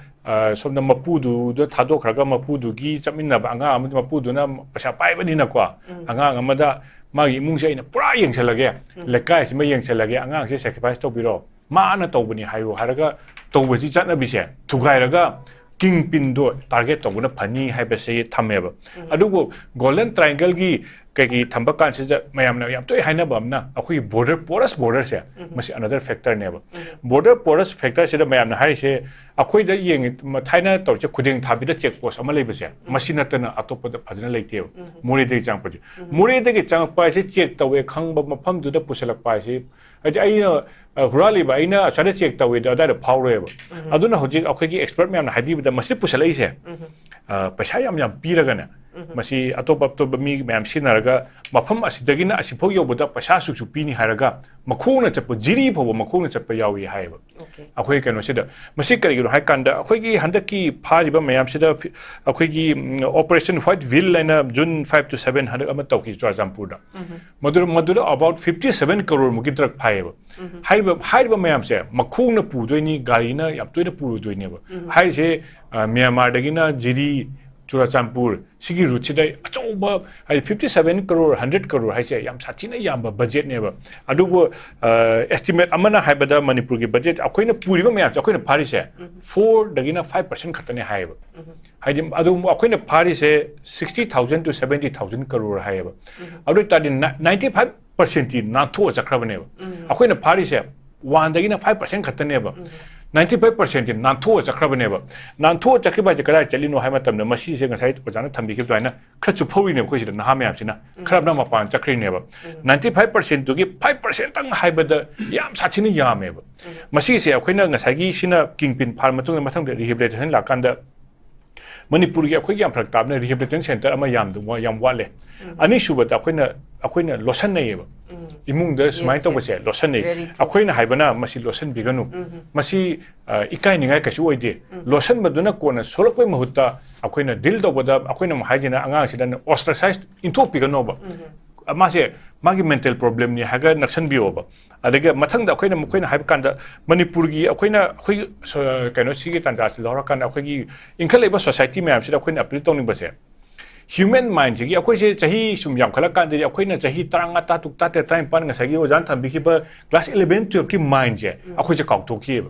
ꯑ, ꯁꯣꯝꯗ ꯃꯄꯨꯗꯨꯗ ꯊꯥꯗꯣꯛꯈ꯭ꯔꯒ, ꯃꯄꯨꯗꯨꯒꯤ ꯆꯠꯃꯤꯟꯅꯕ ꯑꯉꯥꯡ ꯑꯃꯗꯤ, ꯃꯄꯨꯗꯨꯅ ꯄꯩꯁꯥ ꯄꯥꯏꯕꯅꯤꯅꯀꯣ, ꯑꯉꯥꯡ ꯑꯃꯗ ꯃꯥꯒꯤ ꯏꯃꯨꯡꯁꯦ ꯑꯩꯅ ꯄꯨꯔꯥ ꯌꯦꯡꯁꯜꯂꯒꯦ, ꯂꯩꯀꯥꯏꯁꯤꯃ ꯌꯦꯡꯁꯜꯂꯒꯦ, ꯑꯉꯥꯡꯁꯦ ꯁꯦꯀ꯭ꯔꯤꯐꯥꯏꯁ ꯇꯧꯕꯤꯔꯣ, ꯃꯥꯅ ꯇꯧꯕꯅꯤ ꯍꯥꯏꯌꯨ ꯍꯥꯏꯔꯒ ꯇꯧꯕꯁꯤ, ꯆꯠꯅꯕꯤꯁꯦ ꯊꯨꯒꯥꯏꯔꯒ ꯀꯤꯡ ꯄꯤꯟꯗꯣ ꯇꯥꯔꯒꯦꯠ ꯇꯧꯕꯅ ꯐꯅꯤ ꯍꯥꯏꯕꯁꯤ ꯊꯝꯃꯦꯕ꯫ ꯑꯗꯨꯕꯨ ꯒꯣꯜꯗꯟ ꯇ꯭ꯔꯥꯏꯡꯒꯜꯒꯤ ꯀꯩꯀꯩ ꯊꯝꯕ ꯀꯥꯟꯁꯤꯗ ꯃꯌꯥꯝꯅ ꯌꯥꯝ ꯇꯣꯏꯅ ꯍꯥꯏꯅꯕ ꯑꯃꯅ ꯑꯩꯈꯣꯏꯒꯤ ꯕꯣꯔꯗꯔ, ꯄꯣꯔꯁ ꯕꯣꯔꯗꯔꯁꯦ, ꯃꯁꯤ ꯑꯅꯗꯔ ꯐꯦꯛꯇꯔꯅꯦꯕ꯫ ꯕꯣꯔꯗꯔ ꯄꯣꯔꯁ ꯐꯦꯛꯇꯔꯁꯤꯗ ꯃꯌꯥꯝꯅ ꯍꯥꯏꯔꯤꯁꯦ, ꯑꯩꯈꯣꯏꯗ ꯌꯦꯡꯉꯤ, ꯊꯥꯏꯅ ꯇꯧꯔꯤꯁꯦ, ꯈꯨꯗꯦꯡ ꯊꯥꯕꯤꯗ ꯆꯦꯛ ꯄꯣꯁ ꯑꯃ ꯂꯩꯕꯁꯦ, ꯃꯁꯤ ꯅꯠꯇꯅ ꯑꯇꯣꯞꯄꯗ ꯐꯖꯅ ꯂꯩꯇꯦꯕ꯫ ꯃꯣꯔꯦꯗꯒꯤ ꯆꯪꯉꯛꯄꯁꯦ, ꯃꯣꯔꯦꯗꯒꯤ ꯆꯪꯉꯛꯄ ꯍꯥꯏꯁꯦ ꯆꯦꯛ ꯇꯧꯋꯦ ꯈꯪꯕ ꯃꯐꯝꯗꯨꯗ ꯄꯨꯁꯜꯂꯛꯄ ꯍꯥꯏꯁꯦ, ꯍꯥꯏꯗꯤ ꯑꯩꯅ, ꯑ, ꯍꯨꯔꯥꯜꯂꯤꯕ ꯑꯩꯅ ꯑꯁ꯭ꯋꯥꯏꯗ ꯆꯦꯛ ꯇꯧꯋꯦꯗꯣ ꯑꯗꯥꯏꯗ ꯐꯥꯎꯔꯣꯏꯕ꯫ ꯑꯗꯨꯅ ꯍꯧꯖꯤꯛ ꯑꯩꯈꯣꯏꯒꯤ ꯑꯦꯛꯁꯄꯔꯠ ꯃꯌꯥꯝꯅ ꯍꯥꯏꯕꯤꯕꯗ, ꯃꯁꯤ ꯄꯨꯁꯜꯂꯛꯏꯁꯦ, ꯑ, ꯄꯩꯁꯥ ꯌꯥꯝ ꯌꯥꯝ ꯄꯤꯔꯒꯅꯦ, ꯃꯁꯤ ꯑꯇꯣꯞ ꯑꯇꯣꯞꯄ ꯃꯤ ꯃꯌꯥꯝ ꯁꯤꯖꯤꯟꯅꯔꯒ ꯃꯐꯝ ꯑꯁꯤꯗꯒꯤꯅ ꯑꯁꯤꯐꯥꯎ ꯌꯧꯕꯗ ꯄꯩꯁꯥ ꯑꯁꯨꯛꯁꯨ ꯄꯤꯅꯤ ꯍꯥꯏꯔꯒ ꯃꯈꯣꯡꯅ ꯆꯠꯄ, ꯖꯤꯔꯤ ꯐꯥꯎꯕ ꯃꯈꯣꯡꯅ ꯆꯠꯄ ꯌꯥꯎꯏ ꯍꯥꯏꯌꯦꯕ꯫ ꯑꯣꯀꯦ ꯑꯩꯈꯣꯏ ꯀꯩꯅꯣꯁꯤꯗ, ꯃꯁꯤ ꯀꯔꯤꯒꯤꯅꯣ ꯍꯥꯏ ꯀꯥꯟꯗ, ꯑꯩꯈꯣꯏꯒꯤ ꯍꯟꯗꯛꯀꯤ ꯐꯥꯔꯤꯕ ꯃꯌꯥꯝꯁꯤꯗ ꯐꯤ-, ꯑꯩꯈꯣꯏꯒꯤ, ꯎꯝ, Operation White Veil ꯍꯥꯏꯅ June five to seven ꯍꯟꯗꯛ ꯑꯃ ꯇꯧꯈꯤ ꯆꯨꯔꯥꯆꯥꯟꯄꯨꯔꯗ꯫ ꯃꯗꯨ, ꯃꯗꯨꯗ about fifty seven crore ꯃꯨꯛꯀꯤ ꯗ꯭ꯔꯒ ꯐꯥꯏꯌꯦꯕ꯫ ꯍꯥꯏꯔꯤꯕ, ꯍꯥꯏꯔꯤꯕ ꯃꯌꯥꯝꯁꯦ ꯃꯈꯣꯡꯅ ꯄꯨꯗꯣꯏꯅꯤ, ꯒꯥꯔꯤꯅ ꯌꯥꯝ ꯇꯣꯏꯅ ꯄꯨꯔꯨꯗꯣꯏꯅꯦꯕ꯫ ꯍꯥꯏꯔꯤꯁꯦ, ꯑ, ꯃ꯭ꯌꯥꯟꯃꯥꯔꯗꯒꯤꯅ ꯖꯤꯔꯤ, ꯆꯨꯔꯥꯆꯥꯟꯄꯨꯔ, ꯁꯤꯒꯤ ꯔꯨꯠꯁꯤꯗ ꯑꯆꯧꯕ, ꯍꯥꯏꯗꯤ fifty seven crore, hundred crore ꯍꯥꯏꯁꯦ ꯌꯥꯝ ꯁꯥꯊꯤꯅ ꯌꯥꯝꯕ ꯕꯖꯦꯠꯅꯦꯕ꯫ ꯑꯗꯨꯕꯨ, ꯑ, ꯑꯦꯁꯇꯤꯃꯦꯠ ꯑꯃꯅ ꯍꯥꯏꯕꯗ ꯃꯅꯤꯄꯨꯔꯒꯤ ꯕꯖꯦꯠ, ꯑꯩꯈꯣꯏꯅ ꯄꯨꯔꯤꯕ ꯃꯌꯥꯝꯁꯦ, ꯑꯩꯈꯣꯏꯅ ꯐꯥꯔꯤꯁꯦ, four ꯗꯒꯤꯅ five percent ꯈꯛꯇꯅꯦ ꯍꯥꯏꯌꯦꯕ꯫ ꯍꯥꯏꯗꯤ ꯑꯗꯨ ꯑꯩꯈꯣꯏꯅ ꯐꯥꯔꯤꯁꯦ sixty thousand to seventy thousand crore ꯍꯥꯏꯌꯦꯕ꯫ ꯑꯗꯨ ꯑꯣꯏꯇꯥꯔꯗꯤ ninety five percent ꯇꯤ ꯅꯥꯟꯊꯣꯛꯑ ꯆꯠꯈ꯭ꯔꯕꯅꯦꯕ꯫ ꯑꯩꯈꯣꯏꯅ ꯐꯥꯔꯤꯁꯦ one ꯗꯒꯤꯅ five percent ꯈꯛꯇꯅꯦꯕ꯫ Ninety five percent ꯇꯤ ꯅꯥꯟꯊꯣꯛꯑ ꯆꯠꯈ꯭ꯔꯕꯅꯦꯕ꯫ ꯅꯥꯟꯊꯣꯛꯑ ꯆꯠꯈꯤꯕ ꯍꯥꯏꯁꯦ ꯀꯗꯥꯏ ꯆꯠꯂꯤꯅꯣ ꯍꯥꯏꯕ ꯃꯇꯝꯗ, ꯃꯁꯤꯁꯦ ꯉꯁꯥꯏ ꯑꯣꯖꯥꯅ ꯊꯝꯕꯤꯈꯤꯕ ꯑꯗꯨꯃꯥꯏꯅ ꯈꯔ ꯆꯨꯞꯐꯧꯔꯤꯅꯦꯕ ꯑꯩꯈꯣꯏ ꯁꯤꯗ ꯅꯍꯥ ꯃꯌꯥꯝꯁꯤꯅ꯫ ꯈꯔ ꯑꯃꯅ ꯃꯄꯥꯟ ꯆꯠꯈ꯭ꯔꯤꯅꯦꯕ꯫ Ninety five percent ꯇꯨꯒꯤ five percent ꯇꯪ ꯍꯥꯏꯕꯗ ꯌꯥꯝ ꯁꯥꯊꯤꯅ ꯌꯥꯝꯃꯦꯕ꯫ ꯃꯁꯤꯁꯦ ꯑꯩꯈꯣꯏꯅ ꯉꯁꯥꯏꯒꯤ ꯁꯤꯅ ꯀꯤꯡ ꯄꯤꯟ ꯐꯥꯔ ꯃꯇꯨꯡꯗ, ꯃꯊꯪꯗ ꯔꯤꯍꯦꯕꯤꯂꯤꯇꯦꯁꯟ ꯂꯥꯛꯀꯥꯟꯗ, ꯃꯅꯤꯄꯨꯔꯒꯤ ꯑꯩꯈꯣꯏꯒꯤ ꯌꯥꯝ ꯐꯔꯛ ꯇꯥꯕꯅ ꯔꯤꯍꯦꯕꯤꯂꯤꯇꯦꯁꯟ ꯁꯦꯟꯇꯔ ꯑꯃ ꯌꯥꯝ, ꯌꯥꯝ ꯋꯥꯠꯂꯦ꯫ ꯑꯅꯤꯁꯨꯕꯗ ꯑꯩꯈꯣꯏꯅ ꯑꯩꯈꯣꯏꯅ ꯂꯣꯠꯁꯟꯅꯩꯌꯦꯕ꯫ ꯏꯃꯨꯡꯗ ꯁꯨꯃꯥꯏꯅ Yes, ꯇꯧꯕꯁꯦ ꯂꯣꯠꯁꯟꯅꯩ꯫ Very true. ꯑꯩꯈꯣꯏꯅ ꯍꯥꯏꯕꯅ ꯃꯁꯤ ꯂꯣꯠꯁꯟꯕꯤꯒꯅꯨ, ꯃꯁꯤ ꯑ, ꯏꯀꯥꯏꯅꯤꯡꯉꯥꯏ ꯀꯩꯁꯨ ꯑꯣꯏꯗꯦ꯫ ꯂꯣꯠꯁꯟꯕꯗꯨꯅ ꯀꯣꯟꯅ ꯁꯣꯛꯂꯛꯄꯩ ꯃꯍꯨꯠꯇ ꯑꯩꯈꯣꯏꯅ ꯗꯤꯜ ꯇꯧꯕꯗ ꯑꯩꯈꯣꯏꯅ ꯑꯃꯨꯛ ꯍꯥꯏꯁꯤꯅ ꯑꯉꯥꯡꯁꯤꯗ ꯑꯣꯁꯇ꯭ꯔꯁꯥꯏꯁ ꯏꯟꯊꯣꯛꯄꯤꯒꯅꯣꯕ꯫ ꯃꯥꯁꯦ ꯃꯥꯒꯤ ꯃꯦꯟꯇꯦꯜ ꯄ꯭ꯔꯣꯕ꯭ꯂꯦꯝꯅꯤ ꯍꯥꯏꯔꯒ ꯅꯛꯁꯟꯕꯤꯌꯣꯕ꯫ ꯑꯗꯒꯤ ꯃꯊꯪꯗ ꯑꯩꯈꯣꯏꯅ ꯃꯈꯣꯏꯅ ꯍꯥꯏꯕ ꯀꯥꯟꯗ ꯃꯅꯤꯄꯨꯔꯒꯤ ꯑꯩꯈꯣꯏꯅ ꯑꯩꯈꯣꯏꯒꯤ ꯁ-, ꯀꯩꯅꯣꯁꯤꯒꯤ ꯇꯥꯟꯖꯥꯁꯤ ꯂꯧꯔꯀꯥꯟꯗ ꯑꯩꯈꯣꯏꯒꯤ ꯏꯟꯈꯠꯂꯛꯏꯕ ꯁꯣꯁꯥꯏꯇꯤ ꯃꯌꯥꯝꯁꯤꯗ ꯑꯩꯈꯣꯏꯅ ꯑꯄꯤꯜ ꯇꯧꯅꯤꯡꯕꯁꯦ, ꯍ꯭ꯌꯨꯃꯦꯟ ꯃꯥꯏꯟꯁꯤꯒꯤ ꯑꯩꯈꯣꯏꯁꯦ ꯆꯍꯤ ꯁꯨꯝ ꯌꯥꯝꯈꯠꯂꯛꯀꯥꯟꯗꯗꯤ ꯑꯩꯈꯣꯏꯅ ꯆꯍꯤ ꯇꯔꯥꯃꯉꯥ, ꯇꯔꯥ ꯇꯔꯨꯛ, ꯇꯔꯥ ꯇꯔꯦꯠ, ꯇꯔꯥꯅꯤꯄꯥꯟ ꯉꯁꯥꯏꯒꯤ ꯑꯣꯖꯥꯅ ꯊꯝꯕꯤꯈꯤꯕ ꯀ꯭ꯂꯥꯁ ꯏꯂꯚꯦꯟ ꯇꯨꯌꯦꯜꯞꯀꯤ ꯃꯥꯏꯟꯁꯦ ꯑꯩꯈꯣꯏꯁꯦ ꯀꯥꯎꯊꯣꯛꯈꯤꯑꯕ꯫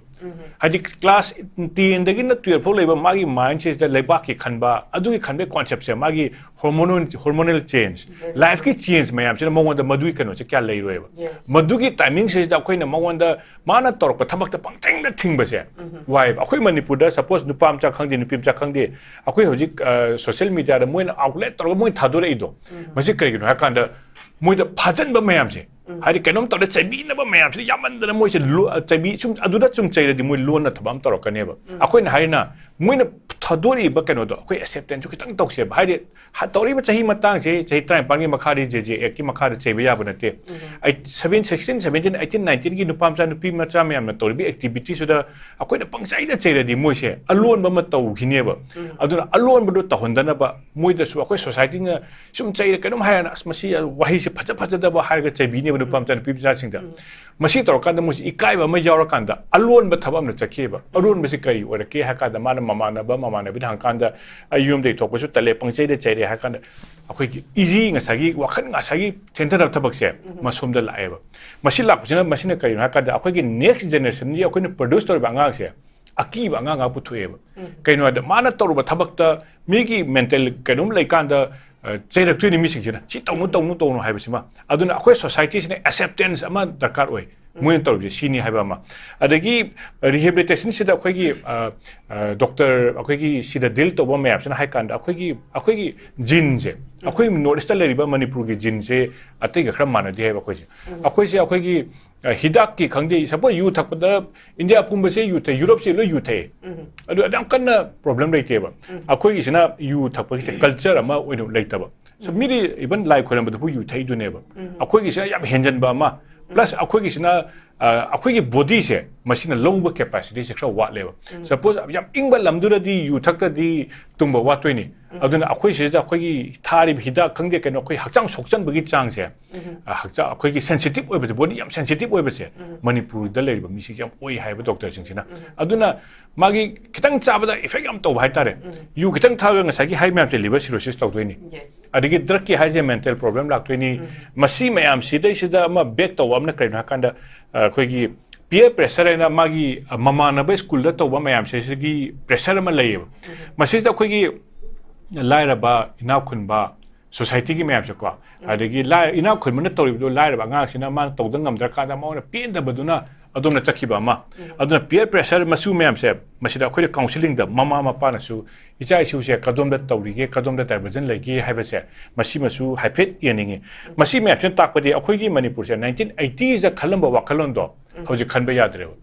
ꯍꯥꯏꯗꯤ ꯀ꯭ꯂꯥꯁ ꯇꯦꯟꯗꯒꯤꯅ ꯇꯨꯌꯦꯜꯞ ꯐꯥꯎ ꯂꯩꯕ ꯃꯥꯒꯤ ꯃꯥꯏꯟꯁꯤꯗ ꯂꯩꯕꯥꯛꯀꯤ ꯈꯟꯕ, ꯑꯗꯨꯒꯤ ꯈꯟꯕꯒꯤ ꯀꯣꯟꯁꯦꯞꯁꯦ ꯃꯥꯒꯤ ꯍꯣꯔꯃꯣꯅꯦꯜ ꯍꯣꯔꯃꯣꯅꯦꯜ ꯆꯦꯟꯖ, ꯂꯥꯏꯐꯀꯤ ꯆꯦꯟꯖ ꯃꯌꯥꯝꯁꯤꯅ ꯃꯉꯣꯟꯗ ꯃꯗꯨꯒꯤ ꯀꯩꯅꯣꯁꯦ ꯀꯌꯥ ꯂꯩꯔꯣꯏꯕ꯫ Yes. ꯃꯗꯨꯒꯤ ꯇꯥꯏꯃꯤꯡꯁꯤꯗ ꯑꯩꯈꯣꯏꯅ ꯃꯉꯣꯟꯗ ꯃꯥꯅ ꯇꯧꯔꯛꯄ ꯊꯕꯛꯇ ꯄꯪꯊꯤꯡꯗ ꯊꯤꯡꯕꯁꯦ ꯋꯥꯏꯕ꯫ ꯑꯩꯈꯣꯏ ꯃꯅꯤꯄꯨꯔꯗ ꯁꯄꯣꯁ ꯅꯨꯄꯥ ꯃꯆꯥ ꯈꯪꯗꯦ, ꯅꯨꯄꯤ ꯃꯆꯥ ꯈꯪꯗꯦ, ꯑꯩꯈꯣꯏ ꯍꯧꯖꯤꯛ ꯁꯣꯁꯤꯌꯦꯜ ꯃꯤꯗꯤꯌꯥꯗ ꯃꯣꯏꯅ ꯑꯥꯎꯠꯂꯦꯠ ꯇꯧꯔꯒ ꯃꯣꯏꯅ ꯊꯥꯗꯣꯔꯛꯏꯗꯣ, ꯃꯁꯤ ꯀꯩꯒꯤꯅꯣ ꯍꯥꯏ ꯀꯥꯟꯗ ꯃꯣꯏꯗ ꯐꯥꯖꯟꯕ ꯃꯌꯥꯝꯁꯦ, ꯍꯥꯏꯗꯤ ꯀꯩꯅꯣꯝ ꯇꯧꯔꯦ ꯆꯩꯕꯤꯅꯕ ꯃꯌꯥꯝꯁꯤꯅ ꯌꯥꯝꯃꯟꯗꯅ ꯃꯣꯏꯁꯦ ꯂꯣ-, ꯆꯩꯕꯤ ꯁꯨꯝ ꯑꯗꯨꯗ ꯁꯨꯝ ꯆꯩꯔꯗꯤ ꯃꯣꯏ ꯂꯣꯟꯅ ꯊꯕꯛ ꯑꯃ ꯇꯧꯔꯛꯀꯅꯦꯕ꯫ ꯑꯩꯈꯣꯏꯅ ꯍꯥꯏꯔꯤꯅ ꯃꯣꯏꯅ ꯊꯥꯗꯣꯔꯛꯏꯕ ꯀꯩꯅꯣꯗꯣ ꯑꯩꯈꯣꯏ ꯑꯦꯛꯁꯦꯞꯇꯦꯟꯁꯁꯨ ꯈꯤꯇꯪ ꯇꯧꯁꯦꯕ꯫ ꯍꯥꯏꯗꯤ ꯍ-, ꯇꯧꯔꯛꯏꯕ ꯆꯍꯤ ꯃꯇꯥꯡꯁꯦ, ꯆꯍꯤ ꯇꯔꯥꯅꯤꯄꯥꯟꯒꯤ ꯃꯈꯥꯗꯤ ꯖꯦ ꯖꯦ ꯑꯦꯛꯀꯤ ꯃꯈꯥꯗ ꯆꯩꯕ ꯌꯥꯕ ꯅꯠꯇꯦ꯫ ꯑꯩ ꯁꯚꯦꯟ, ꯁꯤꯛꯁꯇꯤꯟ, ꯁꯚꯦꯟꯇꯤꯟ, ꯑꯩꯠꯇꯤꯟ, ꯅꯥꯏꯟꯇꯤꯟꯒꯤ ꯅꯨꯄꯥ ꯃꯆꯥ ꯅꯨꯄꯤ ꯃꯆꯥ ꯃꯌꯥꯝꯅ ꯇꯧꯔꯤꯕ ꯑꯦꯛꯇꯤꯚꯤꯇꯤꯁꯤꯗ ꯑꯩꯈꯣꯏꯅ ꯄꯪꯆꯩꯗ ꯆꯩꯔꯗꯤ ꯃꯣꯏꯁꯦ ꯑꯂꯣꯟꯕ ꯑꯃ ꯇꯧꯈꯤꯅꯦꯕ꯫ ꯑꯗꯨꯅ ꯑꯂꯣꯟꯕꯗꯣ ꯇꯧꯍꯟꯗꯅꯕ ꯃꯣꯏꯗꯁꯨ ꯑꯩꯈꯣꯏ ꯁꯣꯁꯥꯏꯇꯤꯅ ꯁꯨꯝ ꯆꯩꯔ ꯀꯩꯅꯣꯝ ꯍꯥꯏꯔꯅ, "ꯑꯁ, ꯃꯁꯤ ꯋꯥꯍꯩꯁꯦ ꯐꯖ ꯐꯖꯗꯕ" ꯍꯥꯏꯔꯒ ꯆꯩꯕꯤꯅꯦꯕ ꯅꯨꯄꯥ ꯃꯆꯥ ꯅꯨꯄꯤ ꯃꯆꯥꯁꯤꯡꯗ꯫ ꯃꯁꯤ ꯇꯧꯔꯀꯥꯟꯗ ꯃꯣꯏꯁꯤ ꯏꯀꯥꯏꯕ ꯑꯃ ꯌꯥꯎꯔꯀꯥꯟꯗ ꯑꯂꯣꯟꯕ ꯊꯕꯛ ꯑꯃ ꯆꯠꯈꯤꯑꯕ꯫ ꯑꯂꯣꯟꯕꯁꯤ ꯀꯔꯤ ꯑꯣꯏꯔꯛꯀꯦ ꯍꯥꯏ ꯀꯥꯟꯗ ꯃꯥꯅ ꯃꯃꯥꯟꯅꯕ, ꯃꯃꯥꯟꯅꯕꯤꯗ ꯍꯪꯀꯥꯟꯗ, "ꯑꯩ ꯌꯨꯝꯗꯒꯤ ꯊꯣꯛꯄꯁꯨ ꯇꯜꯂꯦ, ꯄꯪꯆꯩꯗ ꯆꯩꯔꯦ" ꯍꯥꯏ ꯀꯥꯟꯗ ꯑꯩꯈꯣꯏꯒꯤ ꯏꯖꯤ ꯉꯁꯥꯏꯒꯤ ꯋꯥꯈꯜ ꯉꯁꯥꯏꯒꯤ ꯊꯦꯡꯊꯅꯕ ꯊꯕꯛꯁꯦ ꯃꯁꯣꯝꯗ ꯂꯥꯛꯑꯦꯕ꯫ ꯃꯁꯤ ꯂꯥꯛꯄꯁꯤꯅ ꯃꯁꯤꯅ ꯀꯔꯤꯅꯣ ꯍꯥꯏ ꯀꯥꯟꯗ ꯑꯩꯈꯣꯏꯒꯤ ꯅꯦꯛꯁ ꯖꯦꯅꯦꯔꯦꯁꯟꯒꯤ ꯑꯩꯈꯣꯏꯅ ꯄ꯭ꯔꯣꯗ꯭ꯌꯨꯁ ꯇꯧꯔꯤꯕ ꯑꯉꯥꯡꯁꯦ ꯑꯀꯤꯕ ꯑꯉꯥꯡ ꯉꯥꯛ ꯄꯨꯊꯣꯛꯑꯦꯕ꯫ ꯀꯩꯅꯣ ꯍꯥꯏꯗ ꯃꯥꯅ ꯇꯧꯔꯨꯕ ꯊꯕꯛꯇ ꯃꯤꯒꯤ ꯃꯦꯟꯇꯦꯜ ꯀꯩꯅꯣꯝ ꯂꯩꯀꯥꯟꯗ ꯑ, ꯆꯩꯔꯛꯇꯣꯏꯅꯤ ꯃꯤꯁꯤꯡꯁꯤꯅ, "ꯁꯤ ꯇꯧꯅꯨ, ꯇꯧꯅꯨ, ꯇꯧꯅꯨ" ꯍꯥꯏꯕꯁꯤꯃ꯫ ꯑꯗꯨꯅ ꯑꯩꯈꯣꯏ ꯁꯣꯁꯥꯏꯇꯤꯁꯤꯅ ꯑꯦꯛꯁꯦꯞꯇꯦꯟꯁ ꯑꯃ ꯗꯔꯀꯥꯔ ꯑꯣꯏ꯫ ꯃꯣꯏꯅ ꯇꯧꯔꯤꯕꯁꯦ ꯁꯤꯅꯤ ꯍꯥꯏꯕ ꯑꯃ꯫ ꯑꯗꯒꯤ ꯔꯤꯍꯦꯕꯤꯂꯤꯇꯦꯁꯟꯁꯤꯗ ꯑꯩꯈꯣꯏꯒꯤ, ꯑ, ꯑ, ꯗꯣꯛꯇꯔ ꯑꯩꯈꯣꯏꯒꯤ ꯁꯤꯗ ꯗꯤꯜ ꯇꯧꯕ ꯃꯌꯥꯝꯁꯤꯅ ꯍꯥꯏ ꯀꯥꯟꯗ ꯑꯩꯈꯣꯏꯒꯤ, ꯑꯩꯈꯣꯏꯒꯤ ꯖꯤꯟꯁꯦ, ꯑꯩꯈꯣꯏ ꯅꯣꯔꯠ ꯏꯁꯇ ꯂꯩꯔꯤꯕ ꯃꯅꯤꯄꯨꯔꯒꯤ ꯖꯤꯟꯁꯦ ꯑꯇꯩꯒ ꯈꯔ ꯃꯥꯟꯅꯗꯦ ꯍꯥꯏꯕ ꯑꯩꯈꯣꯏꯁꯦ꯫ ꯑꯩꯈꯣꯏꯁꯦ ꯑꯩꯈꯣꯏꯒꯤ ꯑ, ꯍꯤꯗꯥꯛꯀꯤ ꯈꯪꯗꯦ, ꯁꯄꯣꯁ ꯌꯨ ꯊꯛꯄꯗ ꯏꯟꯗꯤꯌꯥ ꯄꯨꯝꯕꯁꯦ ꯌꯨ ꯊꯛꯏ, ꯌꯨꯔꯞꯁꯦ ꯂꯣꯏ ꯌꯨ ꯊꯛꯏ꯫ ꯑꯗꯨ ꯌꯥꯝ ꯀꯟꯅ ꯄ꯭ꯔꯣꯕ꯭ꯂꯦꯝ ꯂꯩꯇꯦꯕ꯫ ꯑꯩꯈꯣꯏꯒꯤꯁꯤꯅ ꯌꯨ ꯊꯛꯄꯒꯤꯁꯦ ꯀꯜꯆꯔ ꯑꯃ ꯑꯣꯏꯅ ꯂꯩꯇꯕ꯫ So ꯃꯤꯗꯤ even ꯂꯥꯏ ꯈꯣꯏꯔꯝꯕꯗꯐꯥꯎ ꯌꯨ ꯊꯛꯏꯗꯨꯅꯦꯕ꯫ ꯑꯩꯈꯣꯏꯒꯤꯁꯤꯅ ꯌꯥꯝ ꯍꯦꯟꯖꯟꯕ ꯑꯃ, plus ꯑꯩꯈꯣꯏꯒꯤꯁꯤꯅ ꯑ, ꯑꯩꯈꯣꯏꯒꯤ bodyꯁꯦ ꯃꯁꯤꯅ ꯂꯧꯕ capacityꯁꯦ ꯈꯔ ꯋꯥꯠꯂꯦꯕ꯫ Suppose ꯌꯥꯝ ꯏꯪꯕ ꯂꯝꯗꯨꯗꯗꯤ ꯌꯨ ꯊꯛꯇꯗꯤ ꯇꯨꯝꯕ ꯋꯥꯠꯇꯣꯏꯅꯤ꯫ ꯑꯗꯨꯅ ꯑꯩꯈꯣꯏ ꯁꯤꯗ ꯑꯩꯈꯣꯏꯒꯤ ꯊꯥꯔꯤꯕ ꯍꯤꯗꯥꯛ ꯈꯪꯗꯦ ꯀꯩꯅꯣ, ꯑꯩꯈꯣꯏ ꯍꯛꯆꯥꯡ ꯁꯣꯛꯆꯟꯕꯒꯤ ꯆꯥꯡꯁꯦ, ꯑ, ꯍꯛꯆꯥꯡ ꯑꯩꯈꯣꯏꯒꯤ sensitive ꯑꯣꯏꯕꯁꯦ, body ꯌꯥꯝ sensitive ꯑꯣꯏꯕꯁꯦ ꯃꯅꯤꯄꯨꯔꯗ ꯂꯩꯔꯤꯕ ꯃꯤꯁꯤꯡꯁꯦ ꯌꯥꯝ ꯑꯣꯏ ꯍꯥꯏꯕ doctorꯁꯤꯡꯁꯤꯅ꯫ ꯑꯗꯨꯅ ꯃꯥꯒꯤ ꯈꯤꯇꯪ ꯆꯥꯕꯗ effect ꯌꯥꯝ ꯇꯧꯕ ꯍꯥꯏꯇꯥꯔꯦ꯫ ꯌꯨ ꯈꯤꯇꯪ ꯊꯛꯑꯒ ꯉꯁꯥꯏꯒꯤ ꯍꯥꯏ ꯃꯌꯥꯝꯁꯦ liver cirrhosis ꯇꯧꯗꯣꯏꯅꯤ꯫ ꯑꯗꯒꯤ drugꯀꯤ ꯍꯥꯏꯁꯦ mental problem ꯂꯥꯛꯇꯣꯏꯅꯤ꯫ ꯃꯁꯤ ꯃꯌꯥꯝꯁꯤꯗꯩꯁꯤꯗ ꯑꯃ bad ꯇꯧꯕ ꯑꯃꯅ ꯀꯔꯤꯅꯣ ꯍꯥꯏꯀꯥꯟꯗ, ꯑ, ꯑꯩꯈꯣꯏꯒꯤ peer pressure ꯍꯥꯏꯅ ꯃꯥꯒꯤ, ꯑ, ꯃꯃꯥꯟꯅꯕ schoolꯗ ꯇꯧꯕ ꯃꯌꯥꯝꯁꯦ ꯁꯤꯒꯤ pressure ꯑꯃ ꯂꯩꯌꯦꯕ꯫ ꯃꯁꯤꯗ ꯑꯩꯈꯣꯏꯒꯤ ꯂꯥꯏꯔꯕ, ꯏꯅꯥꯛ ꯈꯨꯟꯕ, societyꯒꯤ ꯃꯌꯥꯝꯁꯦꯀꯣ, ꯑꯗꯒꯤ ꯂꯥꯏ-, ꯏꯅꯥꯛ ꯈꯨꯟꯕꯅ ꯇꯧꯔꯤꯕꯗꯣ ꯂꯥꯏꯔꯕ ꯑꯉꯥꯡꯁꯤꯅ ꯃꯥꯅ ꯇꯧꯗ ꯉꯝꯗ꯭ꯔꯀꯥꯟꯗ ꯃꯉꯣꯟꯗ ꯄꯦꯟꯗꯕꯗꯨꯅ ꯑꯗꯣꯝꯗ ꯆꯠꯈꯤꯕ ꯑꯃ꯫ ꯑꯗꯨꯅ peer pressure ꯃꯆꯨ ꯃꯌꯥꯝꯁꯦ ꯃꯁꯤꯗ ꯑꯩꯈꯣꯏꯅ counselling ꯗ ꯃꯃꯥ ꯃꯄꯥꯅꯁꯨ ꯏꯆꯥ ꯏꯁꯨꯁꯦ ꯀꯗꯣꯝꯗ ꯇꯧꯔꯤꯒꯦ, ꯀꯗꯣꯝꯗ diversion ꯂꯩꯒꯦ ꯍꯥꯏꯕꯁꯦ ꯃꯁꯤꯃꯁꯨ ꯍꯥꯏꯐꯦꯠ ꯌꯦꯡꯅꯤꯡꯉꯤ꯫ ꯃꯁꯤ ꯃꯌꯥꯝꯁꯤꯅ ꯇꯥꯛꯄꯗꯤ ꯑꯩꯈꯣꯏꯒꯤ ꯃꯅꯤꯄꯨꯔꯁꯦ nineteen eighties ꯗ ꯈꯜꯂꯝꯕ ꯋꯥꯈꯜꯂꯣꯟꯗꯣ ꯍꯧꯖꯤꯛ ꯈꯟꯕ ꯌꯥꯗ꯭ꯔꯦꯕ꯫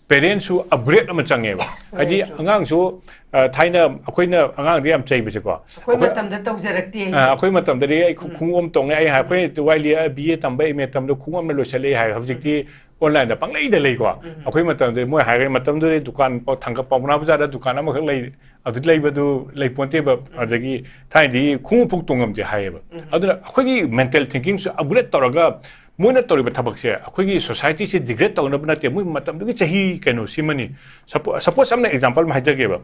Parents ꯁꯨ upgrade ꯑꯃ ꯆꯪꯉꯦꯕ꯫ ꯍꯥꯏꯗꯤ ꯑꯉꯥꯡꯁꯨ, ꯑ, ꯊꯥꯏꯅ ꯑꯩꯈꯣꯏꯅ ꯑꯉꯥꯡꯗ ꯌꯥꯝ ꯆꯩꯕꯁꯦꯀꯣ꯫ ꯑꯩꯈꯣꯏ ꯃꯇꯝꯗ ꯇꯧꯖꯔꯛꯇꯦ ꯑ, ꯍꯥꯏꯁꯦ꯫ ꯑꯩꯈꯣꯏ ꯃꯇꯝꯗꯗꯤ ꯑꯩ ꯈꯨ-, ꯈꯣꯡꯎꯞ ꯑꯃ ꯇꯣꯡꯉꯦ, ꯑꯩ ꯑꯩꯈꯣꯏ ꯋꯥꯏ ꯂꯤ ꯕꯤ ꯑꯦ ꯇꯝꯕ, ꯑꯦꯝ ꯑꯦ ꯇꯝꯕꯗ ꯈꯣꯡꯎꯞ ꯑꯃꯅ ꯂꯣꯏꯁꯤꯜꯂꯦ ꯍꯥꯏ꯫ ꯍꯧꯖꯤꯛꯇꯤ online ꯗ ꯄꯪꯂꯩꯗ ꯂꯩꯀꯣ꯫ ꯑꯩꯈꯣꯏ ꯃꯇꯝꯗꯗꯤ ꯃꯣꯏ ꯍꯥꯏꯔꯦ, ꯃꯇꯝꯗꯨꯗꯤ ꯗꯨꯀꯥꯟ ꯄꯥꯎ-, ꯊꯥꯡꯒ-, ꯄꯥꯎꯅꯥ ꯕꯖꯥꯔꯗ ꯗꯨꯀꯥꯟ ꯑꯃꯈꯛ ꯂꯩ, ꯑꯗꯨ ꯂꯩꯕꯗꯨ ꯂꯩꯄꯣꯟꯇꯦꯕ꯫ ꯑꯗꯒꯤ ꯊꯥꯏꯅꯗꯤ ꯈꯣꯡꯎꯞ ꯐꯥꯎ ꯇꯣꯡꯉꯝꯗꯦ ꯍꯥꯏꯌꯦꯕ꯫ ꯑꯗꯨꯅ ꯑꯩꯈꯣꯏꯒꯤ mental thinking ꯁꯨ upgrade ꯇꯧꯔꯒ ꯃꯣꯏꯅ ꯇꯧꯔꯤꯕ ꯊꯕꯛꯁꯦ ꯑꯩꯈꯣꯏꯒꯤ society ꯁꯦ degrade ꯇꯧꯅꯕ ꯅꯠꯇꯦ, ꯃꯣꯏ ꯃꯇꯝꯗꯨꯒꯤ ꯆꯍꯤ ꯀꯩꯅꯣꯁꯤꯃꯅꯤ꯫ Suppo-, suppose ꯑꯃꯅ example ꯑꯃ ꯍꯥꯏꯖꯒꯦꯕ꯫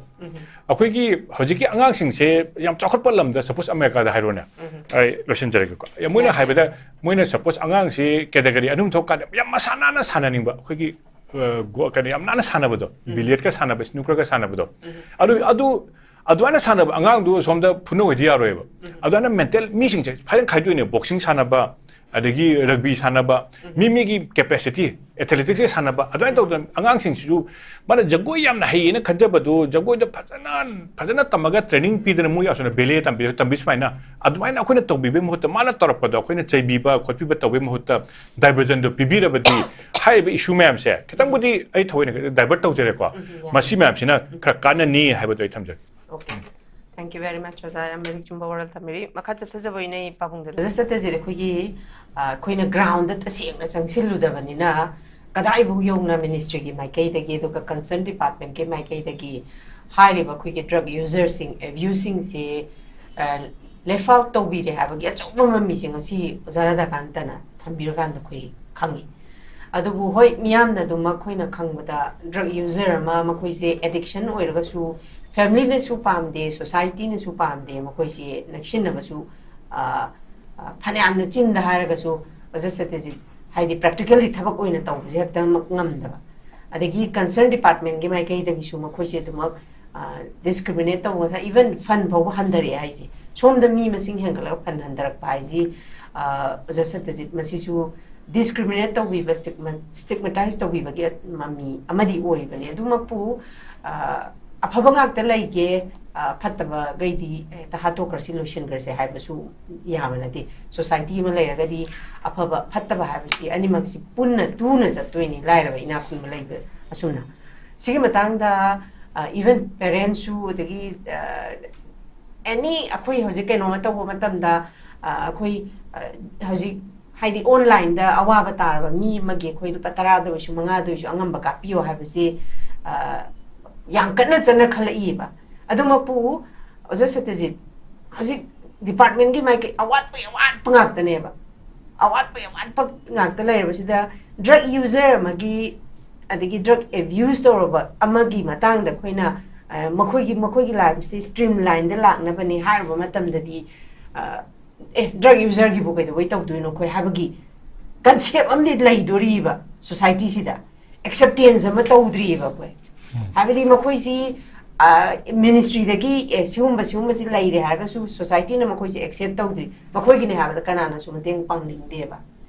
ꯑꯩꯈꯣꯏꯒꯤ ꯍꯧꯖꯤꯛꯀꯤ ꯑꯉꯥꯡꯁꯤꯡꯁꯦ ꯌꯥꯝ ꯆꯥꯎꯈꯠꯄ ꯂꯝꯗ, suppose ꯑꯃꯦꯔꯤꯀꯥꯗ ꯍꯥꯏꯔꯣꯅꯦ, ꯑꯩ ꯂꯣꯏꯁꯤꯟꯖꯔꯒꯦꯀꯣ꯫ ꯌꯥꯝ ꯃꯣꯏꯅ ꯍꯥꯏꯕꯗ, ꯃꯣꯏꯅ suppose ꯑꯉꯥꯡꯁꯤ category ꯑꯅꯤ ꯑꯍꯨꯝ ꯊꯣꯛꯀꯥꯟꯗ ꯌꯥꯝ ꯃꯁꯥ ꯅꯥꯟꯅ ꯁꯥꯟꯅꯅꯤꯡꯕ, ꯑꯩꯈꯣꯏꯒꯤ, ꯑ, ꯒꯣ-, ꯀꯩꯅꯣ, ꯌꯥꯝ ꯅꯥꯟꯅ ꯁꯥꯟꯅꯕꯗꯣ, billiard ꯀ ꯁꯥꯟꯅꯕ, snooker ꯒ ꯁꯥꯟꯅꯕꯗꯣ, ꯑꯗꯨ, ꯑꯗꯨ ꯑꯗꯨꯃꯥꯏꯅ ꯁꯥꯟꯅꯕ ꯑꯉꯥꯡꯗꯨ ꯁꯣꯝꯗ ꯐꯨꯅꯧ ꯍꯥꯏꯗꯤ ꯌꯥꯔꯣꯏꯕ꯫ ꯑꯗꯨꯃꯥꯏꯅ mental ꯃꯤꯁꯤꯡꯁꯦ ꯐꯖꯅ ꯈꯥꯏꯗꯣꯛꯏꯅꯦ, boxing ꯁꯥꯟꯅꯕ, ꯑꯗꯒꯤ rugby ꯁꯥꯟꯅꯕ, ꯃꯤ ꯃꯤꯒꯤ capacity, athletics ꯀ ꯁꯥꯟꯅꯕ, ꯑꯗꯨꯃꯥꯏꯅ ꯇꯧꯗꯅ ꯑꯉꯥꯡꯁꯤꯡꯁꯤꯁꯨ ꯃꯥꯅ ꯖꯒꯣꯏ ꯌꯥꯝꯅ ꯍꯩꯌꯦꯅ ꯈꯟꯖꯕꯗꯨ ꯖꯒꯣꯏꯗ ꯐꯖꯅ, ꯐꯖꯅ ꯇꯝꯃꯒ training ꯄꯤꯗꯅ ꯃꯣꯏ ꯑꯁꯣꯝꯗ ballet ꯇꯝꯕꯤ, ꯇꯝꯕꯤ ꯁꯨꯃꯥꯏꯅ ꯑꯗꯨꯃꯥꯏꯅ ꯑꯩꯈꯣꯏꯅ ꯇꯧꯕꯤꯕꯒꯤ ꯃꯍꯨꯠꯇ ꯃꯥꯅ ꯇꯧꯔꯛꯄꯗꯣ ꯑꯩꯈꯣꯏꯅ ꯆꯩꯕꯤꯕ ꯈꯣꯠꯄꯤꯕ ꯇꯧꯕꯒꯤ ꯃꯍꯨꯠꯇ diversion ꯗꯣ ꯄꯤꯕꯤꯔꯕꯗꯤ ꯍꯥꯏꯔꯤꯕ issue ꯃꯌꯥꯝꯁꯦ ꯈꯤꯇꯪꯕꯨꯗꯤ ꯑꯩ ꯊꯑꯣꯏꯅ divert ꯇꯧꯖꯔꯦꯀꯣ꯫ ꯎꯝ, ꯌꯥꯏ꯫ ꯃꯁꯤ ꯃꯌꯥꯝꯁꯤꯅ ꯈꯔ ꯀꯥꯟꯅꯅꯤ ꯍꯥꯏꯕꯗꯣ ꯑꯩ ꯊꯝꯖꯒꯦ꯫ Okay꯫ Thank you very much, ꯑꯣꯖꯥ꯫ ꯌꯥꯝ ꯃꯔꯤꯛ ꯆꯨꯝꯕ ꯋꯥꯔꯣꯜ ꯊꯝꯕꯤꯔꯤ꯫ ꯃꯈꯥ ꯆꯠꯊꯖꯕ ꯑꯣꯏꯅ ꯑꯩ ꯄꯥꯕꯨꯡꯗ ꯂꯧꯖꯩ꯫ ꯁꯠꯇꯖꯤꯠ, ꯑꯩꯈꯣꯏꯒꯤ, ꯑ, ꯑꯩꯈꯣꯏꯅ ground ꯇꯁꯦꯡꯅ ꯆꯪꯁꯤꯜꯂꯨꯗꯕꯅꯤꯅ, ꯀꯗꯥꯏꯐꯥꯎ ꯌꯧꯅ ministry ꯒꯤ ꯃꯥꯏꯀꯩꯗꯒꯤ, ꯑꯗꯨꯒ concern department ꯀꯤ ꯃꯥꯏꯀꯩꯗꯒꯤ ꯍꯥꯏꯔꯤꯕ ꯑꯩꯈꯣꯏꯒꯤ drug user ꯁꯤꯡ, abuse ꯁꯤꯡꯁꯦ, ꯑ, left out ꯇꯧꯕꯤꯔꯦ ꯍꯥꯏꯕꯒꯤ ꯑꯆꯧꯕ ꯃꯃꯤꯁꯦ ꯉꯁꯤ ꯑꯣꯖꯥ ꯔꯥꯙꯥꯀꯥꯟꯇꯅ ꯊꯝꯕꯤꯔꯀꯥꯟꯗ ꯑꯩꯈꯣꯏ ꯈꯪꯉꯤ꯫ ꯑꯗꯨꯕꯨ ꯍꯣꯏ, ꯃꯤꯌꯥꯝꯅ ꯑꯗꯨꯝ ꯑꯩꯈꯣꯏꯅ ꯈꯪꯕꯗ drug user ꯑꯃ, ꯃꯈꯣꯏꯁꯦ addiction ꯑꯣꯏꯔꯒꯁꯨ family ꯅꯁꯨ ꯄꯥꯝꯗꯦ, society ꯅꯁꯨ ꯄꯥꯝꯗꯦ, ꯃꯈꯣꯏꯁꯦ ꯅꯛꯁꯤꯟꯅꯕꯁꯨ, ꯑ, ꯑ, ꯐꯅꯌꯥꯝꯅ ꯆꯤꯟꯗ ꯍꯥꯏꯔꯒꯁꯨ, ꯑꯣꯖꯥ ꯁꯠꯇꯖꯤꯠ, ꯍꯥꯏꯗꯤ practically ꯊꯕꯛ ꯑꯣꯏꯅ ꯇꯧꯕꯁꯦ ꯍꯦꯛꯇꯃꯛ ꯉꯝꯗꯕ꯫ ꯑꯗꯒꯤ concern department ꯀꯤ ꯃꯥꯏꯀꯩꯗꯒꯤꯁꯨ ꯃꯈꯣꯏꯁꯦ ꯑꯗꯨꯃꯛ, ꯑ, discriminate ꯇꯧꯕ, ꯉꯁꯥꯏ even fund ꯐꯥꯎꯕ ꯍꯟꯊꯔꯛꯑꯦ ꯍꯥꯏꯁꯦ꯫ ꯁꯣꯝꯗ ꯃꯤ ꯃꯁꯤꯡ ꯍꯦꯟꯒꯠꯂꯒ fund ꯍꯟꯊꯔꯛꯄ ꯍꯥꯏꯁꯤ, ꯑ, ꯑꯣꯖꯥ ꯁꯠꯇꯖꯤꯠ, ꯃꯁꯤꯁꯨ discriminate ꯇꯧꯕꯤꯕ, stigma-, stigmatize ꯇꯧꯕꯤꯕꯒꯤ ꯃꯃꯤ ꯑꯃꯗꯤ ꯑꯣꯏꯔꯤꯕꯅꯤ꯫ ꯑꯗꯨꯃꯛꯄꯨ, ꯑ, ꯑꯐꯕ ꯉꯥꯛꯇ ꯂꯩꯒꯦ, ꯑ, ꯐꯠꯇꯕꯈꯩꯗꯤ ꯍꯦꯛꯇ ꯍꯥꯠꯇꯣꯛꯈ꯭ꯔꯁꯤ, ꯂꯣꯏꯁꯤꯟꯈ꯭ꯔꯁꯦ ꯍꯥꯏꯕꯁꯨ ꯌꯥꯕ ꯅꯠꯇꯦ꯫ Society ꯑꯃ ꯂꯩꯔꯒꯗꯤ ꯑꯐꯕ ꯐꯠꯇꯕ ꯍꯥꯏꯕꯁꯤ ꯑꯅꯤꯃꯛꯁꯤ ꯄꯨꯟꯅ ꯇꯨꯅ ꯆꯠꯇꯣꯏꯅꯤ, ꯂꯥꯏꯔꯕ ꯏꯅꯥꯛ ꯈꯨꯟꯕ ꯂꯩꯕ ꯑꯁꯨꯝꯅ꯫ ꯁꯤꯒꯤ ꯃꯇꯥꯡꯗ, ꯑ, even parents ꯁꯨ, ꯑꯗꯒꯤ, ꯑ, any ꯑꯩꯈꯣꯏ ꯍꯧꯖꯤꯛ ꯀꯩꯅꯣꯝꯃ ꯇꯧꯕ ꯃꯇꯝꯗ, ꯑ, ꯑꯩꯈꯣꯏ, ꯑ, ꯍꯧꯖꯤꯛ ꯍꯥꯏꯗꯤ online ꯗ ꯑꯋꯥꯕ ꯇꯥꯔꯕ ꯃꯤ ꯑꯃꯒꯤ ꯑꯩꯈꯣꯏ ꯂꯨꯄꯥ ꯇꯔꯥꯗ ꯑꯣꯏꯁꯨ, ꯃꯉꯥꯗ ꯑꯣꯏꯁꯨ ꯑꯉꯝꯕ ꯀꯥꯞꯄꯤꯌꯣ ꯍꯥꯏꯕꯁꯤ, ꯑ, ꯌꯥꯝ ꯀꯟꯅ ꯆꯠꯅ ꯈꯜꯂꯛꯏꯕ꯫ ꯑꯗꯨꯃꯛꯄꯨ ꯑꯣꯖꯥ ꯁꯠꯇꯖꯤꯠ, ꯍꯧꯖꯤꯛ department ꯀꯤ ꯃꯥꯏꯀꯩ ꯑꯋꯥꯠꯄꯒꯤ ꯑꯋꯥꯠꯄ ꯉꯥꯛꯇꯅꯦꯕ꯫ ꯑꯋꯥꯠꯄꯒꯤ ꯑꯋꯥꯠꯄ ꯉꯥꯛꯇ ꯂꯩꯔꯕꯁꯤꯗ drug user ꯑꯃꯒꯤ, ꯑꯗꯒꯤ drug abuse ꯇꯧꯔꯕ ꯑꯃꯒꯤ ꯃꯇꯥꯡꯗ ꯑꯩꯈꯣꯏꯅ, ꯑ, ꯃꯈꯣꯏꯒꯤ, ꯃꯈꯣꯏꯒꯤ life ꯁꯤ streamline ꯗ ꯂꯥꯛꯅꯕꯅꯤ ꯍꯥꯏꯔꯨꯕ ꯃꯇꯝꯗꯗꯤ, ꯑ, ꯑꯦ, drug user ꯒꯤꯕꯨ ꯀꯩꯗꯧꯕꯩ ꯇꯧꯗꯣꯏꯅꯣ ꯑꯩꯈꯣꯏ ꯍꯥꯏꯕꯒꯤ concept ꯑꯃꯗꯤ ꯂꯩꯗꯣꯔꯤꯕ society ꯁꯤꯗ꯫ Acceptance ꯑꯃ ꯇꯧꯗ꯭ꯔꯤꯑꯕ ꯑꯩꯈꯣꯏ꯫ ꯍꯥꯏꯕꯗꯤ ꯃꯈꯣꯏꯁꯤ, ꯑ, ministry ꯗꯒꯤ, "ꯑꯦ, ꯁꯤꯒꯨꯝꯕ, ꯁꯤꯒꯨꯝꯕꯁꯤ ꯂꯩꯔꯦ" ꯍꯥꯏꯔꯒꯁꯨ society ꯅ ꯃꯈꯣꯏꯁꯦ accept ꯇꯧꯗ꯭ꯔꯤ꯫ ꯃꯈꯣꯏꯒꯤꯅꯦ ꯍꯥꯏꯕꯗ ꯀꯅꯥꯅꯁꯨ ꯃꯇꯦꯡ ꯄꯥꯡꯅꯤꯡꯗꯦꯕ꯫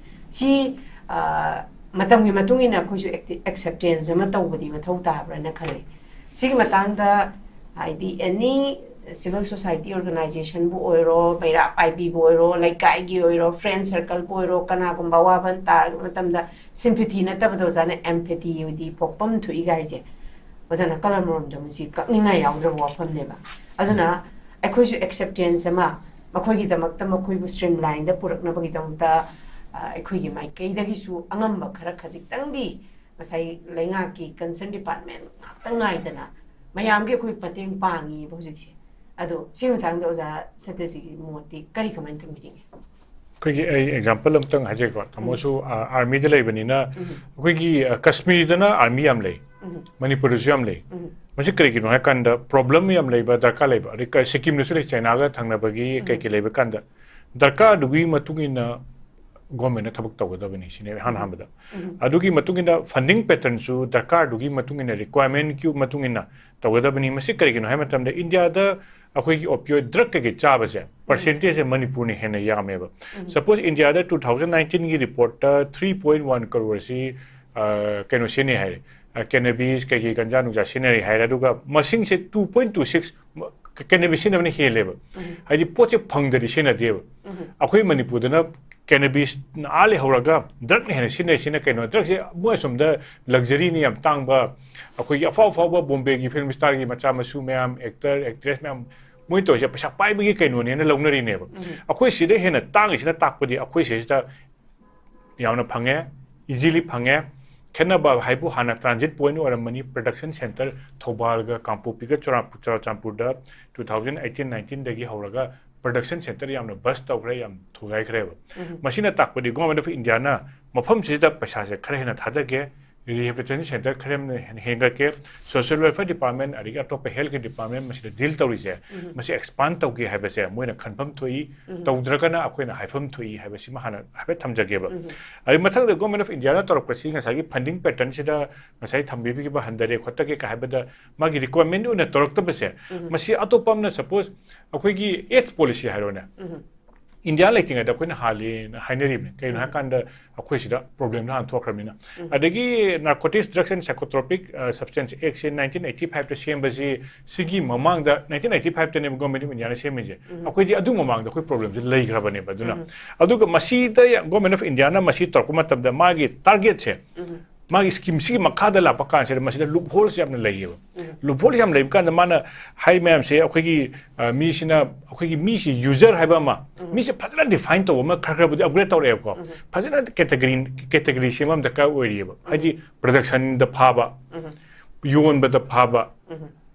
ꯁꯤ, ꯑ, ꯃꯇꯝꯒꯤ ꯃꯇꯨꯡ ꯏꯟꯅ ꯑꯩꯈꯣꯏꯁꯨ acti-, acceptance ꯑꯃ ꯇꯧꯕꯗꯤ ꯃꯊꯧ ꯇꯥꯕ꯭ꯔꯥꯅ ꯈꯜꯂꯤ꯫ ꯁꯤꯒꯤ ꯃꯇꯥꯡꯗ, ꯍꯥꯏꯗꯤ, any civil society organization ꯕꯨ ꯑꯣꯏꯔꯣ, ꯃꯩꯔꯥ ꯄꯥꯏꯕꯤꯕꯨ ꯑꯣꯏꯔꯣ, ꯂꯩꯀꯥꯏꯒꯤ ꯑꯣꯏꯔꯣ, friend circle ꯕꯨ ꯑꯣꯏꯔꯣ, ꯀꯅꯥꯒꯨꯝꯕ ꯑꯋꯥꯕ ꯇꯥꯔꯕ ꯃꯇꯝꯗ sympathy ꯅꯠꯇꯕꯗ ꯑꯣꯖꯥꯅ empathy ꯗꯤ ꯄꯣꯛꯐꯝ ꯊꯣꯛꯏꯒ ꯍꯥꯏꯁꯦ, ꯑꯣꯖꯥꯅ ꯀꯂꯝ ꯃꯔꯣꯝꯗ ꯃꯁꯤ ꯀꯛꯅꯤꯡꯉꯥꯏ ꯌꯥꯎꯗ꯭ꯔꯕ ꯋꯥꯐꯝꯅꯦꯕ꯫ ꯑꯗꯨꯅ ꯑꯩꯈꯣꯏꯁꯨ ꯑꯦꯛꯁꯦꯞꯇꯦꯟꯁ ꯑꯃ, ꯃꯈꯣꯏꯒꯤꯗꯃꯛꯇ, ꯃꯈꯣꯏꯕꯨ ꯁ꯭ꯇ꯭ꯔꯤꯝꯂꯥꯏꯟꯗ ꯄꯨꯔꯛꯅꯕꯒꯤꯗꯃꯛꯇ, ꯑ, ꯑꯩꯈꯣꯏꯒꯤ ꯃꯥꯏꯀꯩꯗꯒꯤꯁꯨ ꯑꯉꯝꯕ ꯈꯔ ꯈꯖꯤꯛꯇꯪꯗꯤ ꯉꯁꯥꯏ ꯂꯩꯉꯥꯛꯀꯤ ꯀꯟꯁꯔꯟ ꯗꯤꯄꯥꯔꯠꯃꯦꯟ ꯉꯥꯛꯇ ꯉꯥꯏꯗꯅ ꯃꯌꯥꯝꯒꯤ ꯑꯩꯈꯣꯏ ꯃꯇꯦꯡ ꯄꯥꯡꯉꯤꯕ ꯍꯧꯖꯤꯛꯁꯦ꯫ ꯑꯗꯣ ꯁꯤꯒꯤ ꯃꯇꯥꯡꯗ ꯑꯣꯖꯥ ꯁꯇ꯭ꯌꯖꯤꯠꯀꯤ ꯃꯣꯠꯇꯤ ꯀꯔꯤ, ꯀꯃꯥꯏꯅ ꯊꯝꯕꯤꯅꯤꯡꯉꯤ? ꯑꯩꯈꯣꯏꯒꯤ, ꯑꯩ ꯑꯦꯛꯖꯥꯝꯄꯜ ꯑꯃꯇꯪ ꯍꯥꯏꯖꯒꯦꯀꯣ꯫ ꯇꯥꯃꯣꯁꯨ, ꯑ, ꯑꯥꯔꯃꯤꯗ ꯂꯩꯕꯅꯤꯅ, ꯎꯝ꯫ ꯑꯩꯈꯣꯏꯒꯤ, ꯑ, ꯀꯁꯃꯤꯔꯗꯅ ꯑꯥꯔꯃꯤ ꯌꯥꯝ ꯂꯩ, ꯎꯝ꯫ ꯃꯅꯤꯄꯨꯔꯗꯁꯨ ꯌꯥꯝ ꯂꯩ꯫ ꯎꯝ꯫ ꯃꯁꯤ ꯀꯔꯤꯒꯤꯅꯣ ꯍꯥꯏ ꯀꯥꯟꯗ, ꯄ꯭ꯔꯣꯕ꯭ꯂꯦꯝ ꯌꯥꯝ ꯂꯩꯕ ꯗꯔꯀꯥꯔ ꯂꯩꯕ, ꯑꯗꯩ ꯀ-, ꯁꯤꯛꯀꯤꯝꯗꯁꯨ ꯂꯩ, ꯆꯥꯏꯅꯥꯒ ꯊꯪꯅꯕꯒꯤ ꯎꯝ꯫ ꯀꯩ ꯀꯩ ꯂꯩꯕ ꯀꯥꯟꯗ, ꯗꯔꯀꯥꯔꯗꯨꯒꯤ ꯃꯇꯨꯡ ꯏꯟꯅ ꯒꯣꯔꯃꯦꯟꯅ ꯊꯕꯛ ꯇꯧꯒꯗꯕꯅꯤ ꯁꯤꯅꯦ ꯏꯍꯥꯟ ꯎꯝ꯫ ꯍꯥꯟꯕꯗ꯫ ꯎꯝ꯫ ꯑꯗꯨꯒꯤ ꯃꯇꯨꯡ ꯏꯟꯅ ꯐꯟꯗꯤꯡ ꯄꯦꯇꯔꯟꯁꯨ ꯗꯔꯀꯥꯔꯗꯨꯒꯤ ꯃꯇꯨꯡ ꯏꯟꯅ, ꯔꯤꯀ꯭ꯋꯥꯏꯔꯃꯦꯟꯠꯀꯤ ꯃꯇꯨꯡ ꯏꯟꯅ ꯇꯧꯒꯗꯕꯅꯤ꯫ ꯃꯁꯤ ꯀꯔꯤꯒꯤꯅꯣ ꯍꯥꯏꯕ ꯃꯇꯝꯗ, ꯏꯟꯗꯤꯌꯥꯗ ꯑꯩꯈꯣꯏꯒꯤ ꯑꯣꯄꯤꯑꯣꯏꯗ ꯗ꯭ꯔꯒ ꯀꯩꯀꯩ ꯆꯥꯕꯁꯦ, ꯄꯔꯁꯦꯟꯇꯦꯖꯁꯦ ꯃꯅꯤꯄꯨꯔꯅ ꯍꯦꯟꯅ ꯌꯥꯝꯃꯦꯕ꯫ ꯎꯝ꯫ ꯁꯄꯣꯁ, ꯏꯟꯗꯤꯌꯥꯗ two thousand nineteenꯒꯤ ꯔꯤꯄꯣꯔꯠꯇ three point one crore ꯑꯁꯤ, ꯑ, ꯀꯩꯅꯣ ꯁꯤꯖꯤꯟꯅꯩ ꯍꯥꯏꯔꯦ, ꯀꯦꯅꯕꯤꯁ ꯀꯩꯀꯩ ꯒꯟꯖꯥ ꯅꯨꯡꯖꯥ ꯁꯤꯖꯤꯟꯅꯔꯤ ꯍꯥꯏꯔꯦ, ꯑꯗꯨꯒ ꯃꯁꯤꯡꯁꯦ two point two six ꯀꯦꯅꯕꯤꯁ ꯁꯤꯖꯤꯟꯅꯕꯅ ꯍꯦꯜꯂꯦꯕ꯫ ꯎꯝ꯫ ꯍꯥꯏꯗꯤ ꯄꯣꯠꯁꯦ ꯐꯪꯗꯗꯤ ꯁꯤꯖꯤꯟꯅꯗꯦꯕ꯫ ꯎꯝ꯫ ꯑꯩꯈꯣꯏ ꯃꯅꯤꯄꯨꯔꯗꯅ ꯀꯦꯅꯕꯤꯁ ꯑꯥ ꯂꯩꯍꯧꯔꯒ ꯗ꯭ꯔꯒꯅ ꯍꯦꯟꯅ ꯁꯤꯖꯤꯟꯅꯩ꯫ ꯁꯤꯅ ꯀꯩꯅꯣ? ꯗ꯭ꯔꯒꯁꯦ ꯃꯣꯏ ꯑꯁꯣꯝꯗ ꯂꯛꯖꯔꯤꯅꯤ ꯌꯥꯝ ꯇꯥꯡꯕ, ꯑꯩꯈꯣꯏꯒꯤ ꯑꯐꯥꯎ ꯑꯐꯥꯎꯕ ꯕꯣꯝꯕꯦꯒꯤ ꯐꯤꯂꯝ ꯁ꯭ꯇꯥꯔꯒꯤ ꯃꯆꯥ ꯃꯁꯨ ꯃꯌꯥꯝ, ꯑꯦꯛꯇꯔ, ꯑꯦꯛꯇ꯭ꯔꯦꯁ ꯃꯌꯥꯝ, ꯃꯣꯏ ꯇꯧꯔꯤꯁꯦ ꯄꯩꯁꯥ ꯄꯥꯏꯕꯒꯤ ꯀꯩꯅꯣꯅꯦꯅ ꯂꯧꯅꯔꯤꯅꯦꯕ꯫ ꯎꯝ꯫ ꯑꯩꯈꯣꯏ ꯁꯤꯗ ꯍꯦꯟꯅ ꯇꯥꯡꯉꯤꯁꯤꯅ ꯇꯥꯛꯄꯗꯤ ꯑꯩꯈꯣꯏ ꯁꯤꯗ ꯌꯥꯝꯅ ꯐꯪꯉꯦ, ꯏꯖꯤꯂꯤ ꯐꯪꯉꯦ꯫ ꯈꯦꯠꯅꯕ ꯍꯥꯏꯕꯨ, ꯍꯥꯟꯅ ꯇ꯭ꯔꯥꯟꯖꯤꯠ ꯄꯣꯏꯟꯠ ꯑꯣꯏꯔꯝꯕꯅꯤ ꯄ꯭ꯔꯗꯛꯁꯟ ꯁꯦꯟꯇꯔ ꯊꯧꯕꯥꯜꯒ ꯀꯥꯡꯄꯣꯛꯄꯤꯒ ꯆꯨꯔꯥ-, ꯆꯨꯔꯥꯆꯥꯟꯄꯨꯔꯗ꯫ Two thousand eighteen nineteenꯗꯒꯤ ꯍꯧꯔꯒ ꯄ꯭ꯔꯗꯛꯁꯟ ꯁꯦꯟꯇꯔ ꯌꯥꯝꯅ ꯕꯁ ꯇꯧꯈ꯭ꯔꯦ, ꯌꯥꯝ ꯊꯨꯒꯥꯏꯈ꯭ꯔꯦꯕ꯫ ꯎꯝ꯫ ꯃꯁꯤꯅ ꯇꯥꯛꯄꯗꯤ ꯒꯣꯔꯃꯦꯟ ꯑꯣꯐ ꯏꯟꯗꯤꯌꯥꯅ ꯃꯐꯝꯁꯤꯗ ꯄꯩꯁꯥꯁꯦ ꯈꯔ ꯍꯦꯟꯅ ꯊꯥꯗꯒꯦ, ꯔꯤꯍꯦꯕꯤꯂꯤꯇꯦꯁꯟ ꯁꯦꯟꯇꯔ ꯈꯔ ꯍꯦꯟꯅ ꯍꯦꯟꯒꯠꯀꯦ, ꯁꯣꯁꯤꯌꯦꯜ ꯋꯦꯜꯐꯤꯌꯔ ꯗꯤꯄꯥꯔꯠꯃꯦꯟ ꯑꯗꯒꯤ ꯑꯇꯣꯞꯄ ꯍꯦꯜꯠꯀꯤ ꯗꯤꯄꯥꯔꯠꯃꯦꯟ ꯃꯁꯤꯗ ꯗꯤꯜ ꯇꯧꯔꯤꯁꯦ, ꯎꯝ꯫ ꯃꯁꯤ ꯑꯦꯛꯁꯄꯥꯟ ꯇꯧꯒꯦ ꯍꯥꯏꯕꯁꯦ ꯃꯣꯏꯅ ꯈꯟꯐꯝ ꯊꯣꯛꯏ, ꯎꯝ꯫ ꯇꯧꯗ꯭ꯔꯒꯅ ꯑꯩꯈꯣꯏꯅ ꯍꯥꯏꯐꯝ ꯊꯣꯛꯏ ꯍꯥꯏꯕꯁꯤꯃ ꯍꯥꯟꯅ ꯍꯥꯏꯐꯦꯠ ꯊꯝꯖꯒꯦꯕ꯫ ꯎꯝ꯫ ꯑꯗꯩ ꯃꯊꯪꯗ ꯒꯣꯔꯃꯦꯟ ꯑꯣꯐ ꯏꯟꯗꯤꯌꯥꯅ ꯇꯧꯔꯛꯄꯁꯤ ꯉꯁꯥꯏꯒꯤ ꯐꯟꯗꯤꯡ ꯄꯦꯇꯔꯟꯁꯤꯗ ꯉꯁꯥꯏ ꯊꯝꯕꯤꯈꯤꯕ ꯍꯟꯊꯔꯦ ꯈꯣꯠꯇꯒꯦ ꯀ ꯍꯥꯏꯕꯗ ꯃꯥꯒꯤ ꯔꯤꯀ꯭ꯋꯥꯏꯔꯃꯦꯟ ꯑꯣꯏꯅ ꯇꯧꯔꯛꯇꯕꯁꯦ, ꯎꯝ꯫ ꯃꯁꯤ ꯑꯇꯣꯞꯄ ꯑꯃꯅ, ꯁꯄꯣꯁ, ꯑꯩꯈꯣꯏꯒꯤ ꯑꯦꯗꯁ ꯄꯣꯂꯤꯁꯤ ꯍꯥꯏꯔꯣꯅꯦ, ꯎꯝ꯫ ꯏꯟꯗꯤꯌꯥ ꯂꯩꯇ꯭ꯔꯤꯉꯩꯗ ꯑꯩꯈꯣꯏꯅ ꯍꯥꯜꯂꯦꯅ ꯍꯥꯏꯅꯔꯤꯕꯅꯤ꯫ ꯀꯩꯒꯤꯅꯣ ꯎꯝ꯫ ꯍꯥꯏꯀꯥꯟꯗ ꯑꯩꯈꯣꯏ ꯁꯤꯗ ꯄ꯭ꯔꯣꯕ꯭ꯂꯦꯝꯗꯣ ꯍꯥꯟꯅ ꯊꯣꯛꯈ꯭ꯔꯕꯅꯤꯅ꯫ ꯎꯝ꯫ ꯑꯗꯒꯤ Narcotics, Drugs and Psychotropic, ꯑ, Substance Actꯁꯦ nineteen eighty fiveꯇ ꯁꯦꯝꯕꯁꯤ, ꯁꯤꯒꯤ ꯃꯃꯥꯡꯗ nineteen eighty fiveꯇꯅꯦꯕ ꯒꯣꯔꯃꯦꯟ ꯑꯣꯐ ꯏꯟꯗꯤꯌꯥꯅ ꯁꯦꯝꯃꯤꯁꯦ꯫ ꯎꯝ꯫ ꯑꯩꯈꯣꯏꯗꯤ ꯑꯗꯨ ꯃꯃꯥꯡꯗ ꯑꯩꯈꯣꯏ ꯄ꯭ꯔꯣꯕ꯭ꯂꯦꯝꯁꯦ ꯂꯩꯈ꯭ꯔꯕꯅꯦꯕ꯫ ꯑꯗꯨꯅ ꯎꯝ꯫ ꯑꯗꯨꯒ ꯃꯁꯤꯗ ꯒꯣꯔꯃꯦꯟ ꯑꯣꯐ ꯏꯟꯗꯤꯌꯥꯅ ꯃꯁꯤ ꯇꯧꯔꯛꯄ ꯃꯇꯝꯗ ꯃꯥꯒꯤ ꯇꯥꯔꯒꯦꯠꯁꯦ ꯎꯝ꯫ ꯃꯥꯒꯤ ꯁ꯭ꯀꯤꯝꯁꯤꯒꯤ ꯃꯈꯥꯗ ꯂꯥꯛꯄ ꯀꯥꯟꯁꯤꯗ ꯃꯁꯤꯗ ꯂꯨꯞ ꯍꯣꯜꯁ ꯌꯥꯝꯅ ꯂꯩꯌꯦꯕ꯫ ꯂꯨꯞ ꯍꯣꯜꯁ ꯌꯥꯝ ꯂꯩꯕ ꯀꯥꯟꯗ ꯃꯥꯅ ꯍꯥꯏꯔꯤ ꯃꯌꯥꯝꯁꯦ ꯑꯩꯈꯣꯏꯒꯤ, ꯑ, ꯃꯤꯁꯤꯅ, ꯑꯩꯈꯣꯏꯒꯤ ꯃꯤꯁꯤ ꯌꯨꯖꯔ ꯍꯥꯏꯕ ꯑꯃ, ꯃꯤꯁꯦ ꯐꯖꯅ ꯗꯤꯐꯥꯏꯟ ꯇꯧꯕ ꯑꯃ ꯈꯔ ꯈꯔꯕꯨꯗꯤ ꯑꯞꯒ꯭ꯔꯦꯗ ꯇꯧꯔꯛꯑꯦꯕꯀꯣ꯫ ꯐꯖꯅ ꯀꯦꯇꯒꯔꯤ, ꯀꯦꯇꯒꯔꯤ ꯁꯦꯝꯕ ꯑꯃ ꯗꯔꯀꯥꯔ ꯑꯣꯏꯔꯤꯑꯕ꯫ ꯍꯥꯏꯗꯤ ꯄ꯭ꯔꯗꯛꯁꯟꯗ ꯐꯥꯕ, ꯌꯣꯟꯕꯗ ꯐꯥꯕ,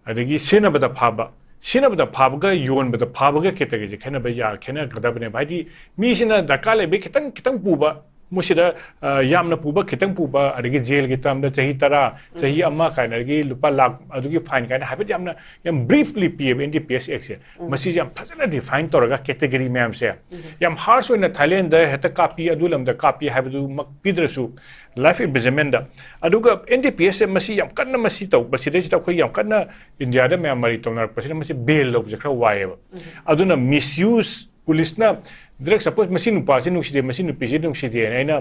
ꯑꯗꯒꯤ ꯁꯤꯖꯤꯟꯅꯕꯗ ꯐꯥꯕ, ꯁꯤꯖꯤꯟꯅꯕꯗ ꯐꯥꯕꯒ ꯌꯣꯟꯕꯗ ꯐꯥꯕꯒ ꯀꯦꯇꯒꯔꯤꯁꯦ ꯈꯦꯠꯅꯕ ꯌꯥ-, ꯈꯦꯠꯅꯒꯗꯕꯅꯦꯕ꯫ ꯍꯥꯏꯗꯤ ꯃꯤꯁꯤꯅ ꯗꯔꯀꯥꯔ ꯂꯩꯕꯩ ꯈꯤꯇꯪ ꯈꯤꯇꯪ ꯄꯨꯕ, ꯃꯣꯏꯁꯤꯗ, ꯑ, ꯌꯥꯝꯅ ꯄꯨꯕ, ꯈꯤꯇꯪ ꯄꯨꯕ, ꯑꯗꯒꯤ ꯖꯦꯜꯒꯤ ꯇꯔꯝꯗ ꯆꯍꯤ ꯇꯔꯥ, ꯆꯍꯤ ꯑꯃ ꯀꯥꯏꯅ, ꯑꯗꯒꯤ ꯂꯨꯄꯥ ꯂꯥꯛ ꯑꯗꯨꯒꯤ ꯐꯥꯏꯟ ꯀꯥꯏꯅ ꯍꯥꯏꯐꯦꯠ ꯌꯥꯝꯅ, ꯌꯥꯝ ꯕ꯭ꯔꯤꯐꯂꯤ ꯄꯤꯌꯦꯕ ꯑꯦꯟ ꯗꯤ ꯄꯤ ꯑꯦꯁ ꯑꯦꯛꯁꯦ꯫ ꯃꯁꯤꯁꯦ ꯌꯥꯝ ꯐꯖꯅ ꯗꯤꯐꯥꯏꯟ ꯇꯧꯔꯒ ꯀꯦꯇꯒꯔꯤ ꯃꯌꯥꯝꯁꯦ ꯌꯥꯝ ꯍꯥꯔꯁ ꯑꯣꯏꯅ ꯊꯥꯏꯂꯦꯟꯗ ꯍꯦꯛꯇ ꯀꯥꯞꯄꯤ, ꯑꯗꯨ ꯂꯝꯗ ꯀꯥꯞꯄꯤ ꯍꯥꯏꯕꯗꯨꯃꯛ ꯄꯤꯗ꯭ꯔꯁꯨ ꯂꯥꯏꯐ ꯏꯝꯄ꯭ꯔꯤꯖꯟꯃꯦꯟꯗ꯫ ꯑꯗꯨꯒ ꯑꯦꯟ ꯗꯤ ꯄꯤ ꯑꯦꯁꯁꯦ ꯃꯁꯤ ꯌꯥꯝ ꯀꯟꯅ ꯃꯁꯤ ꯇꯧꯕ, ꯁꯤꯗꯩꯁꯤꯗ ꯑꯩꯈꯣꯏ ꯌꯥꯝ ꯀꯟꯅ ꯏꯟꯗꯤꯌꯥꯗ ꯃꯌꯥꯝ ꯃꯔꯩ ꯇꯧꯅꯔꯛꯄꯁꯤꯅ ꯃꯁꯤ ꯕꯦꯜ ꯂꯧꯕꯁꯦ ꯈꯔ ꯋꯥꯏꯑꯦꯕ꯫ ꯑꯗꯨꯅ ꯃꯤꯁꯌꯨꯁ, ꯄꯨꯂꯤꯁꯅ ꯗ꯭ꯔꯒ, ꯁꯄꯣꯁ ꯃꯁꯤ ꯅꯨꯄꯥꯁꯤ ꯅꯨꯡꯁꯤꯗꯦ, ꯃꯁꯤ ꯅꯨꯄꯤꯁꯤ ꯅꯨꯡꯁꯤꯗꯦꯅ ꯑꯩꯅ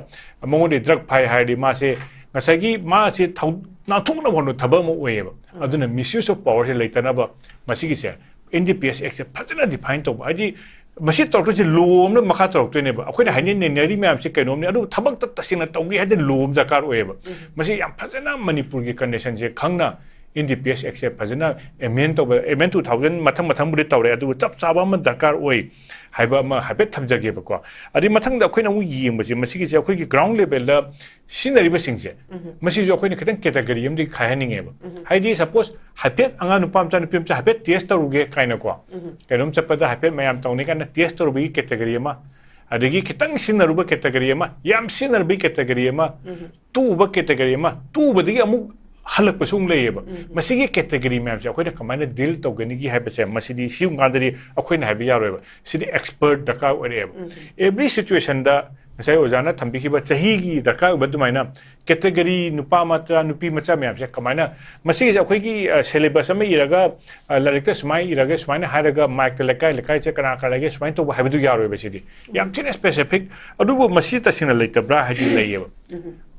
ꯃꯉꯣꯟꯗ ꯗ꯭ꯔꯒ ꯐꯥꯏ ꯍꯥꯏꯔꯗꯤ ꯃꯥꯁꯦ ꯉꯁꯥꯏꯒꯤ ꯃꯥꯁꯦ ꯊꯧ-, ꯅꯥꯟꯊꯣꯛꯅꯕ ꯍꯣꯠꯅꯕ ꯊꯕꯛ ꯑꯃ ꯑꯣꯏꯌꯦꯕ꯫ ꯑꯗꯨꯅ ꯃꯤꯁꯌꯨꯁ of ꯄꯋꯥꯔꯁꯦ ꯂꯩꯇꯅꯕ ꯃꯁꯤꯒꯤꯁꯦ N D P S ꯑꯦꯛꯁꯦ ꯐꯖꯅ ꯗꯤꯐꯥꯏꯟ ꯇꯧꯕ꯫ ꯍꯥꯏꯗꯤ ꯃꯁꯤ ꯇꯧꯔꯛꯇꯣꯏꯁꯦ ꯂꯣ ꯑꯃꯅ ꯃꯈꯥ ꯇꯧꯔꯛꯇꯣꯏꯅꯦꯕ꯫ ꯑꯩꯈꯣꯏꯅ ꯍꯥꯏꯅ ꯅꯩꯅꯔꯤ ꯃꯌꯥꯝꯁꯦ ꯀꯩꯅꯣꯝꯅꯦ, ꯑꯗꯨ ꯊꯕꯛꯇ ꯇꯁꯦꯡꯅ ꯇꯧꯒꯦ ꯍꯥꯏꯗꯤ ꯂꯣ ꯑꯃ ꯗꯔꯀꯥꯔ ꯑꯣꯏꯌꯦꯕ꯫ ꯃꯁꯤ ꯌꯥꯝ ꯐꯖꯅ ꯃꯅꯤꯄꯨꯔꯒꯤ ꯀꯟꯗꯤꯁꯟꯁꯦ ꯈꯪꯅ ꯑꯦꯟ ꯗꯤ ꯄꯤ ꯑꯦꯁ ꯑꯦꯛꯁꯦ ꯐꯖꯅ ꯑꯦꯃꯦꯟ ꯇꯧꯕ, ꯑꯦꯃꯦꯟ ꯇꯨ ꯊꯥꯎꯖꯟ ꯃꯊꯪ ꯃꯊꯪꯕꯨꯗꯤ ꯇꯧꯔꯦ, ꯑꯗꯨꯕꯨ ꯆꯞ ꯆꯥꯕ ꯑꯃ ꯗꯔꯀꯥꯔ ꯑꯣꯏ ꯍꯥꯏꯕ ꯑꯃ ꯍꯥꯏꯐꯦꯠ ꯊꯝꯖꯒꯦꯕꯀꯣ꯫ ꯑꯗꯩ ꯃꯊꯪꯗ ꯑꯩꯈꯣꯏꯅ ꯑꯃꯨꯛ ꯌꯦꯡꯕꯁꯦ ꯃꯁꯤꯒꯤꯁꯦ ꯑꯩꯈꯣꯏꯒꯤ ꯒ꯭ꯔꯥꯎꯟ ꯂꯦꯚꯦꯜꯗ ꯁꯤꯖꯤꯟꯅꯔꯤꯕꯁꯤꯡꯁꯦ, ꯃꯁꯤꯁꯨ ꯑꯩꯈꯣꯏꯅ ꯈꯤꯇꯪ ꯀꯦꯇꯒꯔꯤ ꯑꯃꯗꯤ ꯈꯥꯏꯍꯟꯅꯤꯡꯉꯦꯕ꯫ ꯍꯥꯏꯗꯤ ꯁꯄꯣꯁ ꯍꯥꯏꯐꯦꯠ ꯑꯉꯥꯡ ꯅꯨꯄꯥ ꯃꯆꯥ ꯅꯨꯄꯤ ꯃꯆꯥ ꯍꯥꯏꯐꯦꯠ ꯇꯦꯁ ꯇꯧꯔꯨꯒꯦ ꯀꯥꯏꯅꯀꯣ, ꯀꯩꯅꯣꯝ ꯆꯠꯄꯗ ꯍꯥꯏꯐꯦꯠ ꯃꯌꯥꯝ ꯇꯧꯅꯤ ꯀꯥꯏꯅ ꯇꯦꯁ ꯇꯧꯔꯨꯕꯒꯤ ꯀꯦꯇꯒꯔꯤ ꯑꯃ, ꯑꯗꯒꯤ ꯈꯤꯇꯪ ꯁꯤꯖꯤꯟꯅꯔꯨꯕ ꯀꯦꯇꯒꯔꯤ ꯑꯃ, ꯌꯥꯝ ꯁꯤꯖꯤꯟꯅꯔꯨꯕꯒꯤ ꯀꯦꯇꯒꯔꯤ ꯑꯃ, ꯇꯨꯕ ꯀꯦꯇꯒꯔꯤ ꯑꯃ, ꯇꯨꯕꯗꯒꯤ ꯑꯃꯨꯛ ꯍꯜꯂꯛꯄꯁꯨ ꯑꯃꯨꯛ ꯂꯩꯌꯦꯕ꯫ ꯃꯁꯤꯒꯤ ꯀꯦꯇꯒꯔꯤ ꯃꯌꯥꯝꯁꯦ ꯑꯩꯈꯣꯏꯅ ꯀꯃꯥꯏꯅ ꯗꯤꯜ ꯇꯧꯒꯅꯤꯒꯤ ꯍꯥꯏꯕꯁꯦ, ꯃꯁꯤꯗꯤ ꯁꯤꯒꯨꯝꯕ ꯀꯥꯟꯗꯗꯤ ꯑꯩꯈꯣꯏꯅ ꯍꯥꯏꯕ ꯌꯥꯔꯣꯏꯕ꯫ ꯁꯤꯗꯤ ꯑꯦꯛꯁꯄꯔꯠ ꯗꯔꯀꯥꯔ ꯑꯣꯏꯔꯛꯑꯦꯕ꯫ ꯑꯦꯕ꯭ꯔꯤ ꯁꯤꯆꯨꯋꯦꯁꯟꯗ ꯉꯁꯥꯏ ꯑꯣꯖꯥꯅ ꯊꯝꯕꯤꯈꯤꯕ ꯆꯍꯤꯒꯤ ꯗꯔꯀꯥꯔ ꯑꯣꯏꯕ ꯑꯗꯨꯃꯥꯏꯅ ꯀꯦꯇꯒꯔꯤ ꯅꯨꯄꯥ ꯃꯆꯥ, ꯅꯨꯄꯤ ꯃꯆꯥ ꯃꯌꯥꯝꯁꯦ ꯀꯃꯥꯏꯅ, ꯃꯁꯤꯒꯤꯁꯦ ꯑꯩꯈꯣꯏꯒꯤ, ꯑ, ꯁꯦꯂꯦꯕꯁ ꯑꯃ ꯏꯔꯒ, ꯑ, ꯂꯥꯏꯔꯤꯛꯇ ꯁꯨꯃꯥꯏꯅ ꯏꯔꯒ, ꯁꯨꯃꯥꯏꯅ ꯍꯥꯏꯔꯒ ꯃꯥꯏꯛꯇ ꯂꯩꯀꯥꯏ ꯂꯩꯀꯥꯏꯁꯦ ꯀꯅꯥ ꯀꯅꯥ ꯂꯩꯒꯦ ꯁꯨꯃꯥꯏꯅ ꯇꯧꯕ ꯍꯥꯏꯕꯗꯨ ꯌꯥꯔꯣꯏꯕ ꯁꯤꯗꯤ꯫ ꯌꯥꯝ ꯊꯤꯅ ꯁ꯭ꯄꯦꯁꯤꯐꯤꯛ꯫ ꯑꯗꯨꯕꯨ ꯃꯁꯤ ꯇꯁꯦꯡꯅ ꯂꯩꯇꯕ꯭ꯔꯥ ꯍꯥꯏꯗꯤ ꯂꯩꯌꯦꯕ꯫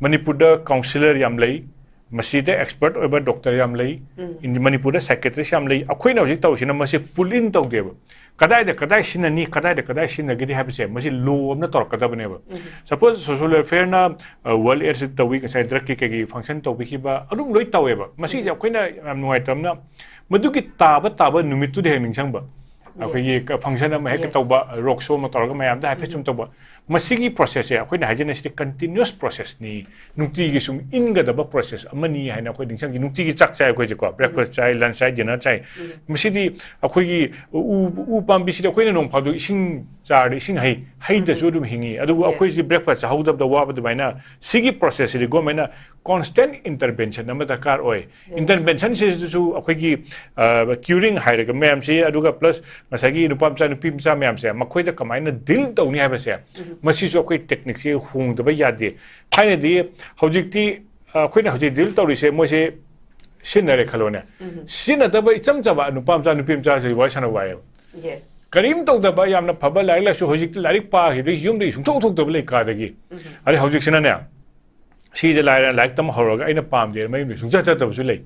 ꯃꯅꯤꯄꯨꯔꯗ ꯀꯥꯎꯟꯁꯤꯂꯔ ꯌꯥꯝ ꯂꯩ, ꯃꯁꯤꯗ ꯑꯦꯛꯁꯄꯔꯠ ꯑꯣꯏꯕ ꯗꯣꯛꯇꯔ ꯌꯥꯝ ꯂꯩ, ꯏꯟꯗꯤ-, ꯃꯅꯤꯄꯨꯔꯗ ꯁꯥꯏꯀꯦꯇ꯭ꯔꯤꯁ ꯌꯥꯝ ꯂꯩ꯫ ꯑꯩꯈꯣꯏꯅ ꯍꯧꯖꯤꯛ ꯇꯧꯔꯤꯁꯤꯅ ꯃꯁꯤ ꯄꯨꯜ ꯏꯟ ꯇꯧꯗꯦꯕ꯫ ꯀꯗꯥꯏꯗ ꯀꯗꯥꯏ ꯁꯤꯖꯤꯟꯅꯅꯤ, ꯀꯗꯥꯏꯗ ꯀꯗꯥꯏ ꯁꯤꯖꯤꯟꯅꯒꯅꯤ ꯍꯥꯏꯕꯁꯦ ꯃꯁꯤ ꯂꯣ ꯑꯃꯅ ꯇꯧꯔꯛꯀꯗꯕꯅꯦꯕ꯫ ꯁꯄꯣꯁ ꯁꯣꯁꯤꯌꯦꯜ ꯋꯦꯜꯐꯤꯌꯔꯅ ꯋꯥꯔꯜ ꯑꯦꯗꯁ ꯇꯧꯏ, ꯉꯁꯥꯏ ꯗ꯭ꯔꯒꯀꯤ ꯀꯩꯒꯤ ꯐꯪꯁꯟ ꯇꯧꯕꯤꯈꯤꯕ ꯑꯗꯨꯝ ꯂꯣꯏ ꯇꯧꯋꯦꯕ꯫ ꯃꯁꯤꯁꯦ ꯑꯩꯈꯣꯏꯅ ꯌꯥꯝ ꯅꯨꯡꯉꯥꯏꯇꯕꯅ ꯃꯗꯨꯒꯤ ꯇꯥꯕ ꯇꯥꯕ ꯅꯨꯃꯤꯠꯇꯨꯗ ꯍꯦꯛ ꯅꯤꯡꯁꯤꯡꯕ꯫ ꯑꯩꯈꯣꯏꯒꯤ ꯐꯪꯁꯟ ꯑꯃ ꯍꯦꯛꯇ ꯇꯧꯕ, ꯔꯣꯛ ꯁꯣ ꯑꯃ ꯇꯧꯔꯒ ꯃꯌꯥꯝꯗ ꯍꯥꯏꯐꯦꯠ ꯁꯨꯝ ꯇꯧꯕ꯫ ꯃꯁꯤꯒꯤ ꯄ꯭ꯔꯣꯁꯦꯁꯁꯦ ꯑꯩꯈꯣꯏꯅ ꯍꯥꯏꯖꯅꯤꯡꯉꯤꯁꯤꯗꯤ ꯀꯟꯇꯤꯅ꯭ꯌꯨꯁ ꯄ꯭ꯔꯣꯁꯦꯁꯅꯤ, ꯅꯨꯡꯇꯤꯒꯤ ꯁꯨꯝ ꯏꯟꯒꯗꯕ ꯄ꯭ꯔꯣꯁꯦꯁ ꯑꯃꯅꯤ ꯍꯥꯏꯅ ꯑꯩꯈꯣꯏ ꯅꯤꯡꯁꯤꯡꯈꯤ꯫ ꯅꯨꯡꯇꯤꯒꯤ ꯆꯥꯛ ꯆꯥꯏ ꯑꯩꯈꯣꯏꯁꯦꯀꯣ, ꯕ꯭ꯔꯦꯛꯐꯥꯁ ꯆꯥꯏ, ꯂꯟꯁ ꯆꯥꯏ, ꯗꯤꯅꯔ ꯆꯥꯏ꯫ ꯃꯁꯤꯗꯤ ꯑꯩꯈꯣꯏꯒꯤ ꯎ, ꯎ ꯄꯥꯝꯕꯤꯁꯤꯗꯤ ꯑꯩꯈꯣꯏꯅ ꯅꯣꯡ ꯐꯥꯗꯣꯛ ꯏꯁꯤꯡ ꯆꯥꯔꯗꯤ ꯏꯁꯤꯡ ꯍꯩ, ꯍꯩꯗꯁꯨ ꯑꯗꯨꯝ ꯍꯤꯡꯉꯤ꯫ ꯑꯗꯨꯕꯨ ꯑꯩꯈꯣꯏꯁꯤ ꯕ꯭ꯔꯦꯛꯐꯥꯁ ꯆꯥꯍꯧꯗꯕꯗ ꯋꯥꯕ ꯑꯗꯨꯃꯥꯏꯅ ꯁꯤꯒꯤ ꯄ꯭ꯔꯣꯁꯦꯁꯁꯤꯗꯤ ꯒꯣꯔꯃꯦꯟꯅ ꯀꯣꯟꯁꯇꯦꯟ ꯏꯟꯇꯔꯚꯦꯟꯁꯟ ꯑꯃ ꯗꯔꯀꯥꯔ ꯑꯣꯏ꯫ ꯏꯟꯇꯔꯚꯦꯟꯁꯟꯁꯤꯗꯁꯨ ꯑꯩꯈꯣꯏꯒꯤ ꯀ꯭ꯌꯨꯔꯤꯡ ꯍꯥꯏꯔꯒ ꯃꯌꯥꯝꯁꯤ, ꯑꯗꯨꯒ ꯄ꯭ꯂꯁ ꯉꯁꯥꯏꯒꯤ ꯅꯨꯄꯥ ꯃꯆꯥ ꯅꯨꯄꯤ ꯃꯆꯥ ꯃꯌꯥꯝꯁꯦ ꯃꯈꯣꯏꯗ ꯀꯃꯥꯏꯅ ꯗꯤꯜ ꯇꯧꯅꯤ ꯍꯥꯏꯕꯁꯦ, ꯃꯁꯤꯁꯨ ꯑꯩꯈꯣꯏ ꯇꯦꯛꯅꯤꯛꯁꯦ ꯍꯣꯡꯗꯕ ꯌꯥꯗꯦ꯫ ꯊꯥꯏꯅꯗꯤ, ꯍꯧꯖꯤꯛꯇꯤ ꯑꯩꯈꯣꯏꯅ ꯍꯧꯖꯤꯛ ꯗꯤꯜ ꯇꯧꯔꯤꯁꯦ ꯃꯣꯏꯁꯦ ꯁꯤꯖꯤꯟꯅꯔꯦ ꯈꯜꯂꯣꯅꯦ꯫ ꯁꯤꯖꯤꯟꯅꯗꯕ ꯏꯆꯝ ꯆꯝꯕ ꯅꯨꯄꯥ ꯃꯆꯥ ꯅꯨꯄꯤ ꯃꯆꯥꯁꯤ ꯋꯥꯔꯤ ꯁꯥꯟꯅꯕ ꯋꯥꯏꯌꯦꯕ꯫ ꯀꯔꯤꯝ ꯇꯧꯗꯕ, ꯌꯥꯝꯅ ꯐꯕ ꯂꯥꯏꯔꯤꯛ ꯂꯥꯏꯁꯨ, ꯍꯧꯖꯤꯛꯇꯤ ꯂꯥꯏꯔꯤꯛ ꯄꯥꯈꯤꯕꯗꯒꯤ ꯌꯨꯝꯗꯒꯤ ꯁꯨꯡꯊꯣꯛ ꯊꯣꯛꯇꯕ ꯂꯩ ꯀꯥꯗꯒꯤ꯫ ꯑꯗꯩ ꯍꯧꯖꯤꯛꯁꯤꯅꯅꯦ, ꯁꯤꯗ ꯂꯥꯏꯔ ꯂꯥꯏꯔꯤꯛ ꯇꯝ ꯍꯧꯔꯒ ꯑꯩꯅ ꯄꯥꯝꯗꯦꯅ ꯃꯌꯨꯝꯗ ꯁꯨꯡꯆꯠ ꯆꯠꯇꯕꯁꯨ ꯂꯩ꯫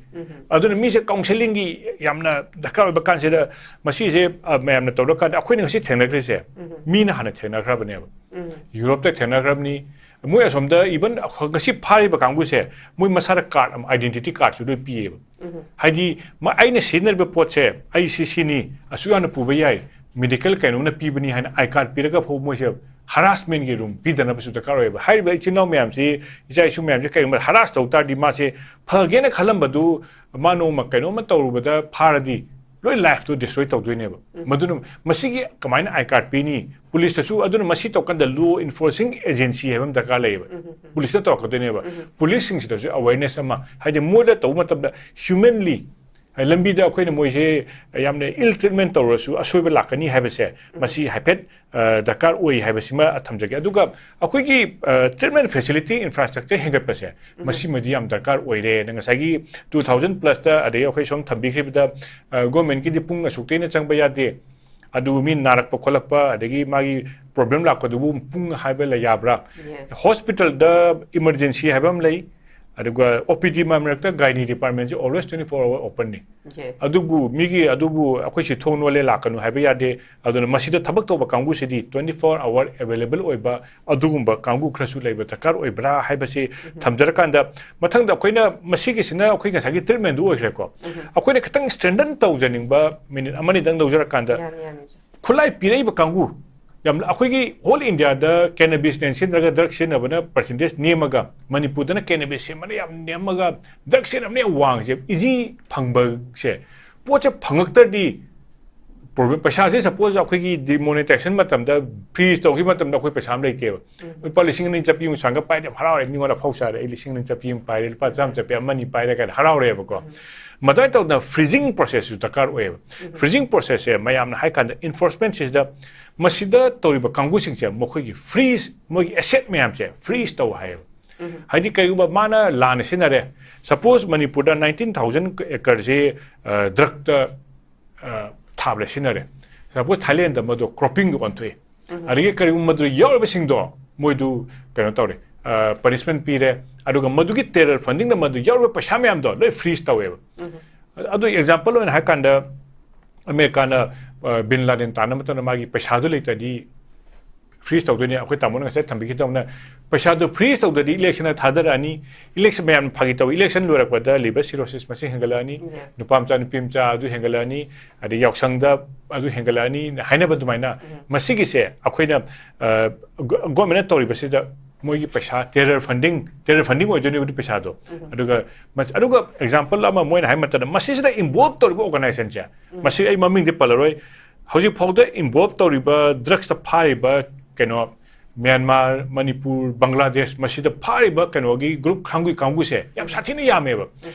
ꯑꯗꯨꯅ ꯃꯤꯁꯦ ꯀꯥꯎꯟꯁꯦꯂꯤꯡꯒꯤ ꯌꯥꯝꯅ ꯗꯔꯀꯥꯔ ꯑꯣꯏꯕ ꯀꯥꯟꯁꯤꯗ ꯃꯁꯤꯁꯦ, ꯑ, ꯃꯌꯥꯝꯅ ꯇꯧꯔꯀꯥꯟꯗ ꯑꯩꯈꯣꯏꯅ ꯉꯁꯤ ꯊꯦꯡꯅꯈ꯭ꯔꯤꯁꯦ ꯃꯤꯅ ꯍꯥꯟꯅ ꯊꯦꯡꯅꯈ꯭ꯔꯕꯅꯦꯕ꯫ ꯌꯨꯔꯣꯞꯇ ꯊꯦꯡꯅꯈ꯭ꯔꯕꯅꯤ꯫ ꯃꯣꯏ ꯑꯁꯣꯝꯗ ꯏꯚꯟ ꯉꯁꯤ ꯐꯥꯔꯤꯕ ꯀꯥꯡꯕꯨꯁꯦ ꯃꯣꯏ ꯃꯁꯥꯗ ꯀꯥꯔꯠ ꯑꯃ, ꯑꯥꯏꯗꯦꯟꯇꯤꯇꯤ ꯀꯥꯔꯠꯁꯨ ꯂꯣꯏ ꯄꯤꯌꯦꯕ꯫ ꯍꯥꯏꯗꯤ, ꯃ-, ꯑꯩꯅ ꯁꯤꯖꯤꯟꯅꯔꯤꯕ ꯄꯣꯠꯁꯦ ꯑꯩ ꯁꯤ ꯁꯤꯅꯤ, ꯑꯁꯨꯛ ꯌꯥꯝꯅ ꯄꯨꯕ ꯌꯥꯏ, ꯃꯦꯗꯤꯀꯦꯜ ꯀꯩꯅꯣꯝꯅ ꯄꯤꯕꯅꯤ ꯍꯥꯏꯅ ꯑꯥꯏ ꯀꯥꯔꯠ ꯄꯤꯔꯒ ꯐꯥꯎ ꯃꯣꯏꯁꯦ ꯍꯔꯥꯁꯃꯦꯟꯒꯤ ꯔꯨꯝ ꯄꯤꯗꯅꯕꯁꯨ ꯗꯔꯀꯥꯔ ꯑꯣꯏꯌꯦꯕ꯫ ꯍꯥꯏꯔꯤꯕ ꯏꯆꯤꯟ ꯏꯅꯥꯎ ꯃꯌꯥꯝꯁꯤ, ꯏꯆꯥ ꯏꯁꯨ ꯃꯌꯥꯝꯁꯤ ꯀꯔꯤꯒꯨꯝꯕ ꯍꯔꯥꯁ ꯇꯧ ꯇꯥꯔꯗꯤ ꯃꯥꯁꯦ ꯐꯒꯦꯅ ꯈꯜꯂꯝꯕꯗꯨ ꯃꯥ ꯅꯣꯡꯃ ꯀꯩꯅꯣꯝꯃ ꯇꯧꯔꯨꯕꯗ ꯐꯥꯔꯗꯤ ꯂꯣꯏ ꯂꯥꯏꯐꯇꯨ ꯗꯤꯁꯇ꯭ꯔꯣꯏ ꯇꯧꯗꯣꯏꯅꯦꯕ꯫ ꯃꯗꯨꯅ ꯃꯁꯤꯒꯤ ꯀꯃꯥꯏꯅ ꯑꯥꯏ ꯀꯥꯔꯠ ꯄꯤꯅꯤ? ꯄꯨꯂꯤꯁꯇꯁꯨ, ꯑꯗꯨꯅ ꯃꯁꯤ ꯇꯧꯀꯥꯟꯗ ꯂꯣ ꯏꯟꯐꯣꯔꯁꯤꯡ ꯑꯦꯖꯦꯟꯁꯤ ꯍꯥꯏꯕ ꯑꯃ ꯗꯔꯀꯥꯔ ꯂꯩꯌꯦꯕ꯫ ꯄꯨꯂꯤꯁꯇ ꯇꯧꯔꯛꯀꯗꯣꯏꯅꯦꯕ꯫ ꯄꯨꯂꯤꯁꯁꯤꯡꯁꯤꯗꯁꯨ ꯑꯋꯦꯔꯅꯦꯁ ꯑꯃ, ꯍꯥꯏꯗꯤ ꯃꯣꯏꯗ ꯇꯧꯕ ꯃꯇꯝꯗ ꯍ꯭ꯌꯨꯃꯦꯟꯂꯤ, ꯂꯝꯕꯤꯗ ꯑꯩꯈꯣꯏꯅ ꯃꯣꯏꯁꯦ ꯌꯥꯝꯅ ꯏꯜ ꯇ꯭ꯔꯤꯠꯃꯦꯟ ꯇꯧꯔꯁꯨ ꯑꯁꯣꯏꯕ ꯂꯥꯛꯀꯅꯤ ꯍꯥꯏꯕꯁꯦ ꯃꯁꯤ ꯍꯥꯏꯐꯦꯠ, ꯑ, ꯗꯔꯀꯥꯔ ꯑꯣꯏ ꯍꯥꯏꯕꯁꯤꯃ ꯊꯝꯖꯒꯦ꯫ ꯑꯗꯨꯒ ꯑꯩꯈꯣꯏꯒꯤ, ꯑ, ꯇ꯭ꯔꯤꯠꯃꯦꯟ ꯐꯦꯁꯤꯂꯤꯇꯤ ꯏꯟꯐ꯭ꯔꯥꯁ꯭ꯇ꯭ꯔꯛꯆꯔ ꯍꯦꯟꯒꯠꯄꯁꯦ ꯃꯁꯤꯃꯗꯤ ꯌꯥꯝ ꯗꯔꯀꯥꯔ ꯑꯣꯏꯔꯦ꯫ ꯑꯗ ꯉꯁꯥꯏꯒꯤ ꯇꯨ ꯊꯥꯎꯖꯟ ꯄ꯭ꯂꯁꯇ, ꯑꯗꯒꯤ ꯑꯩꯈꯣꯏ ꯁꯣꯝ ꯊꯝꯕꯤꯈ꯭ꯔꯤꯕꯗ, ꯑ, ꯒꯣꯔꯃꯦꯟꯀꯤꯗꯤ ꯄꯨꯡ ꯑꯁꯨꯛꯇꯩꯅ ꯆꯪꯕ ꯌꯥꯗꯦ, ꯑꯗꯨꯕꯨ ꯃꯤ ꯅꯥꯔꯛꯄ ꯈꯣꯠꯂꯛꯄ ꯑꯗꯒꯤ ꯃꯥꯒꯤ ꯄ꯭ꯔꯣꯕ꯭ꯂꯦꯝ ꯂꯥꯛꯄꯗꯨꯕꯨ ꯄꯨꯡ ꯍꯥꯏꯕ ꯂꯩ ꯌꯥꯕ꯭ꯔꯥ? ꯍꯣꯁꯄꯤꯇꯥꯜꯗ ꯏꯃꯔꯖꯦꯟꯁꯤ ꯍꯥꯏꯕ ꯑꯃ ꯂꯩ, ꯑꯗꯨꯒ ꯑꯣ ꯄꯤ ꯗꯤ ꯃꯔꯛꯇ ꯒꯥꯏꯅꯤ ꯗꯤꯄꯥꯔꯠꯃꯦꯟꯁꯦ always twenty four hour open ꯅꯤ꯫ Yes. ꯑꯗꯨꯕꯨ ꯃꯤꯒꯤ ꯑꯗꯨꯕꯨ ꯑꯩꯈꯣꯏ ꯁꯤ ꯊꯣꯡ ꯂꯣꯜꯂꯦ ꯂꯥꯛꯀꯅꯨ ꯍꯥꯏꯕ ꯌꯥꯗꯦ꯫ ꯑꯗꯨꯅ ꯃꯁꯤꯗ ꯊꯕꯛ ꯇꯧꯕ ꯀꯥꯡꯕꯨꯁꯤꯗꯤ twenty four hour available ꯑꯣꯏꯕ ꯑꯗꯨꯒꯨꯝꯕ ꯀꯥꯡꯕꯨ ꯈꯔꯁꯨ ꯂꯩꯕ ꯗꯔꯀꯥꯔ ꯑꯣꯏꯕ꯭ꯔꯥ ꯍꯥꯏꯕꯁꯤ ꯊꯝꯖꯔꯀꯥꯟꯗ, ꯃꯊꯪꯗ ꯑꯩꯈꯣꯏꯅ ꯃꯁꯤꯒꯤꯁꯤꯅ ꯑꯩꯈꯣꯏ ꯉꯁꯥꯏꯒꯤ ꯇ꯭ꯔꯤꯠꯃꯦꯟꯗꯨ ꯑꯣꯏꯈ꯭ꯔꯦꯀꯣ꯫ ꯑꯩꯈꯣꯏꯅ ꯈꯤꯇꯪ strengthen ꯇꯧꯖꯅꯤꯡꯕ ꯃꯤꯅꯤꯠ ꯑꯃꯅꯤꯗꯪ ꯂꯧꯖꯔꯀꯥꯟꯗ, ꯌꯥꯅꯤ, ꯌꯥꯅꯤ, ꯁꯥꯔ꯫ ꯈꯨꯠꯂꯥꯏ ꯄꯤꯔꯛꯏꯕ ꯀꯥꯡꯕꯨ ꯌꯥꯝ, ꯑꯩꯈꯣꯏꯒꯤ whole India ꯗ cannabis ꯅ ꯁꯤꯖꯤꯟꯅꯔꯒ drug ꯁꯤꯖꯤꯟꯅꯕꯅ percentage ꯅꯦꯝꯃꯒ, ꯃꯅꯤꯄꯨꯔꯗꯅ cannabis ꯁꯦꯝꯕꯅ ꯌꯥꯝ ꯅꯦꯝꯃꯒ drug ꯁꯤꯖꯤꯟꯅꯕꯅ ꯌꯥꯝ ꯋꯥꯡꯉꯤꯁꯦ, easy ꯐꯪꯕꯁꯦ, ꯄꯣꯠꯁꯦ ꯐꯪꯉꯛꯇ꯭ꯔꯗꯤ problem꯫ ꯄꯩꯁꯥꯁꯦ suppose ꯑꯩꯈꯣꯏꯒꯤ demonetization ꯃꯇꯝꯗ, freeze ꯇꯧꯈꯤꯕ ꯃꯇꯝꯗ ꯑꯩꯈꯣꯏ ꯄꯩꯁꯥ ꯑꯃ ꯂꯩꯇꯦꯕ꯫ ꯂꯨꯄꯥ ꯂꯤꯁꯤꯡ ꯑꯅꯤ ꯆꯠꯄꯤ ꯑꯃ ꯁꯥꯡꯒ ꯄꯥꯏꯔꯗꯤ ꯌꯥꯝ ꯍꯔꯥꯎꯔꯦ, ꯃꯤꯉꯣꯟꯗ ꯑꯐꯧ ꯁꯥꯔꯦ, "ꯑꯩ ꯂꯤꯁꯤꯡ ꯑꯅꯤ ꯆꯠꯄꯤ ꯑꯃ ꯄꯥꯏꯔꯦ, ꯂꯨꯄꯥ ꯆꯥꯝꯃ ꯆꯠꯄꯤ ꯑꯃꯅꯤ ꯄꯥꯏꯔꯦ" ꯀꯥꯏꯅ ꯍꯔꯥꯎꯔꯦꯕꯀꯣ꯫ ꯃꯗꯨꯃꯥꯏꯅ ꯇꯧꯗꯅ freezing process ꯁꯨ ꯗꯔꯀꯥꯔ ꯑꯣꯏꯌꯦꯕ꯫ Freezing process ꯁꯦ ꯃꯌꯥꯝꯅ ꯍꯥꯏ ꯀꯥꯟꯗ enforcement ꯁꯤꯗ ꯃꯁꯤꯗ ꯇꯧꯔꯤꯕ ꯀꯥꯡꯕꯨꯁꯤꯡꯁꯦ ꯃꯈꯣꯏꯒꯤ freeze, ꯃꯣꯏꯒꯤ asset ꯃꯌꯥꯝꯁꯦ freeze ꯇꯧ ꯍꯥꯏꯌꯦꯕ꯫ ꯍꯥꯏꯗꯤ ꯀꯩꯒꯨꯝꯕ ꯃꯥꯅ ꯂꯥꯟꯅ ꯁꯤꯖꯤꯟꯅꯔꯦ, suppose ꯃꯅꯤꯄꯨꯔꯗ nineteen thousand acre ꯁꯦ drug ꯇ ꯊꯥꯕꯗ ꯁꯤꯖꯤꯟꯅꯔꯦ, suppose ꯊꯥꯏꯂꯦꯟꯗ ꯃꯗꯨ cropping ꯗ ꯑꯣꯟꯊꯣꯛꯑꯦ, ꯑꯗꯒꯤ ꯀꯔꯤꯒꯨꯝꯕ ꯃꯗꯨ ꯌꯥꯎꯔꯤꯕꯁꯤꯡꯗꯣ ꯃꯣꯏꯗꯨ ꯀꯩꯅꯣ ꯇꯧꯔꯦ, punishment ꯄꯤꯔꯦ, ꯑꯗꯨꯒ ꯃꯗꯨꯒꯤ terror funding ꯗ ꯃꯗꯨ ꯌꯥꯎꯔꯤꯕ ꯄꯩꯁꯥ ꯃꯌꯥꯝꯗꯣ ꯂꯣꯏ freeze ꯇꯧꯋꯦꯕ꯫ ꯑꯗꯨ example ꯑꯣꯏꯅ ꯍꯥꯏ ꯀꯥꯟꯗ, ꯑꯃꯦꯔꯤꯀꯥꯅ ꯕꯤꯟ ꯂꯥꯗꯦꯟ ꯇꯥꯟꯅꯕ ꯃꯇꯝꯗ ꯃꯥꯒꯤ ꯄꯩꯁꯥꯗꯨ ꯂꯩꯇ꯭ꯔꯗꯤ freeze ꯇꯧꯗꯣꯏꯅꯤ꯫ ꯑꯩꯈꯣꯏ ꯇꯥꯃꯣꯅ ꯉꯁꯥꯏ ꯊꯝꯕꯤꯈꯤꯗꯧꯅ, ꯄꯩꯁꯥꯗꯨ freeze ꯇꯧꯗ꯭ꯔꯗꯤ election ꯊꯥꯗꯔꯛꯑꯅꯤ, election ꯃꯌꯥꯝ ꯐꯥꯒꯤ ꯇꯧ, election ꯂꯣꯏꯔꯛꯄꯗ liver cirrhosis ꯃꯁꯤꯡ ꯍꯦꯟꯒꯠꯂꯛꯑꯅꯤ, Yes. ꯅꯨꯄꯥ ꯃꯆꯥ ꯅꯨꯄꯤ ꯃꯆꯥ ꯑꯗꯨ ꯍꯦꯟꯒꯠꯂꯛꯑꯅꯤ, ꯑꯗꯩ ꯌꯥꯎꯁꯪꯗ ꯑꯗꯨ ꯍꯦꯟꯒꯠꯂꯛꯑꯅꯤ ꯍꯥꯏꯅꯕ ꯑꯗꯨꯃꯥꯏꯅ꯫ ꯃꯁꯤꯒꯤꯁꯦ ꯑꯩꯈꯣꯏꯅ government ꯅ ꯇꯧꯔꯤꯕꯁꯤꯗ ꯃꯣꯏꯒꯤ ꯄꯩꯁꯥ terror funding, terror funding ꯑꯣꯏꯗꯣꯏꯅꯦꯕ ꯑꯗꯨ ꯄꯩꯁꯥꯗꯣ꯫ ꯑꯗꯨꯒ ꯃꯁ-, ꯑꯗꯨꯒ example ꯑꯃ ꯃꯣꯏꯅ ꯍꯥꯏ ꯃꯇꯝꯗ, ꯃꯁꯤꯁꯤꯗ involve ꯇꯧꯔꯤꯕ organization ꯁꯦ, ꯃꯁꯤ ꯑꯩ ꯃꯃꯤꯡꯗꯤ ꯄꯜꯂꯔꯣꯏ, ꯍꯧꯖꯤꯛ ꯐꯥꯎꯗ involve ꯇꯧꯔꯤꯕ, drugs ꯇ ꯐꯥꯔꯤꯕ ꯀꯩꯅꯣ ꯃ꯭ꯌꯥꯟꯃꯥꯔ, ꯃꯅꯤꯄꯨꯔ, ꯕꯪꯒ꯭ꯂꯥꯗꯦꯁ, ꯃꯁꯤꯗ ꯐꯥꯔꯤꯕ ꯀꯩꯅꯣꯒꯤ group ꯀꯥꯡꯕꯨ, ꯀꯥꯡꯕꯨꯁꯦ ꯌꯥꯝ ꯁꯥꯊꯤꯅ ꯌꯥꯝꯃꯦꯕ꯫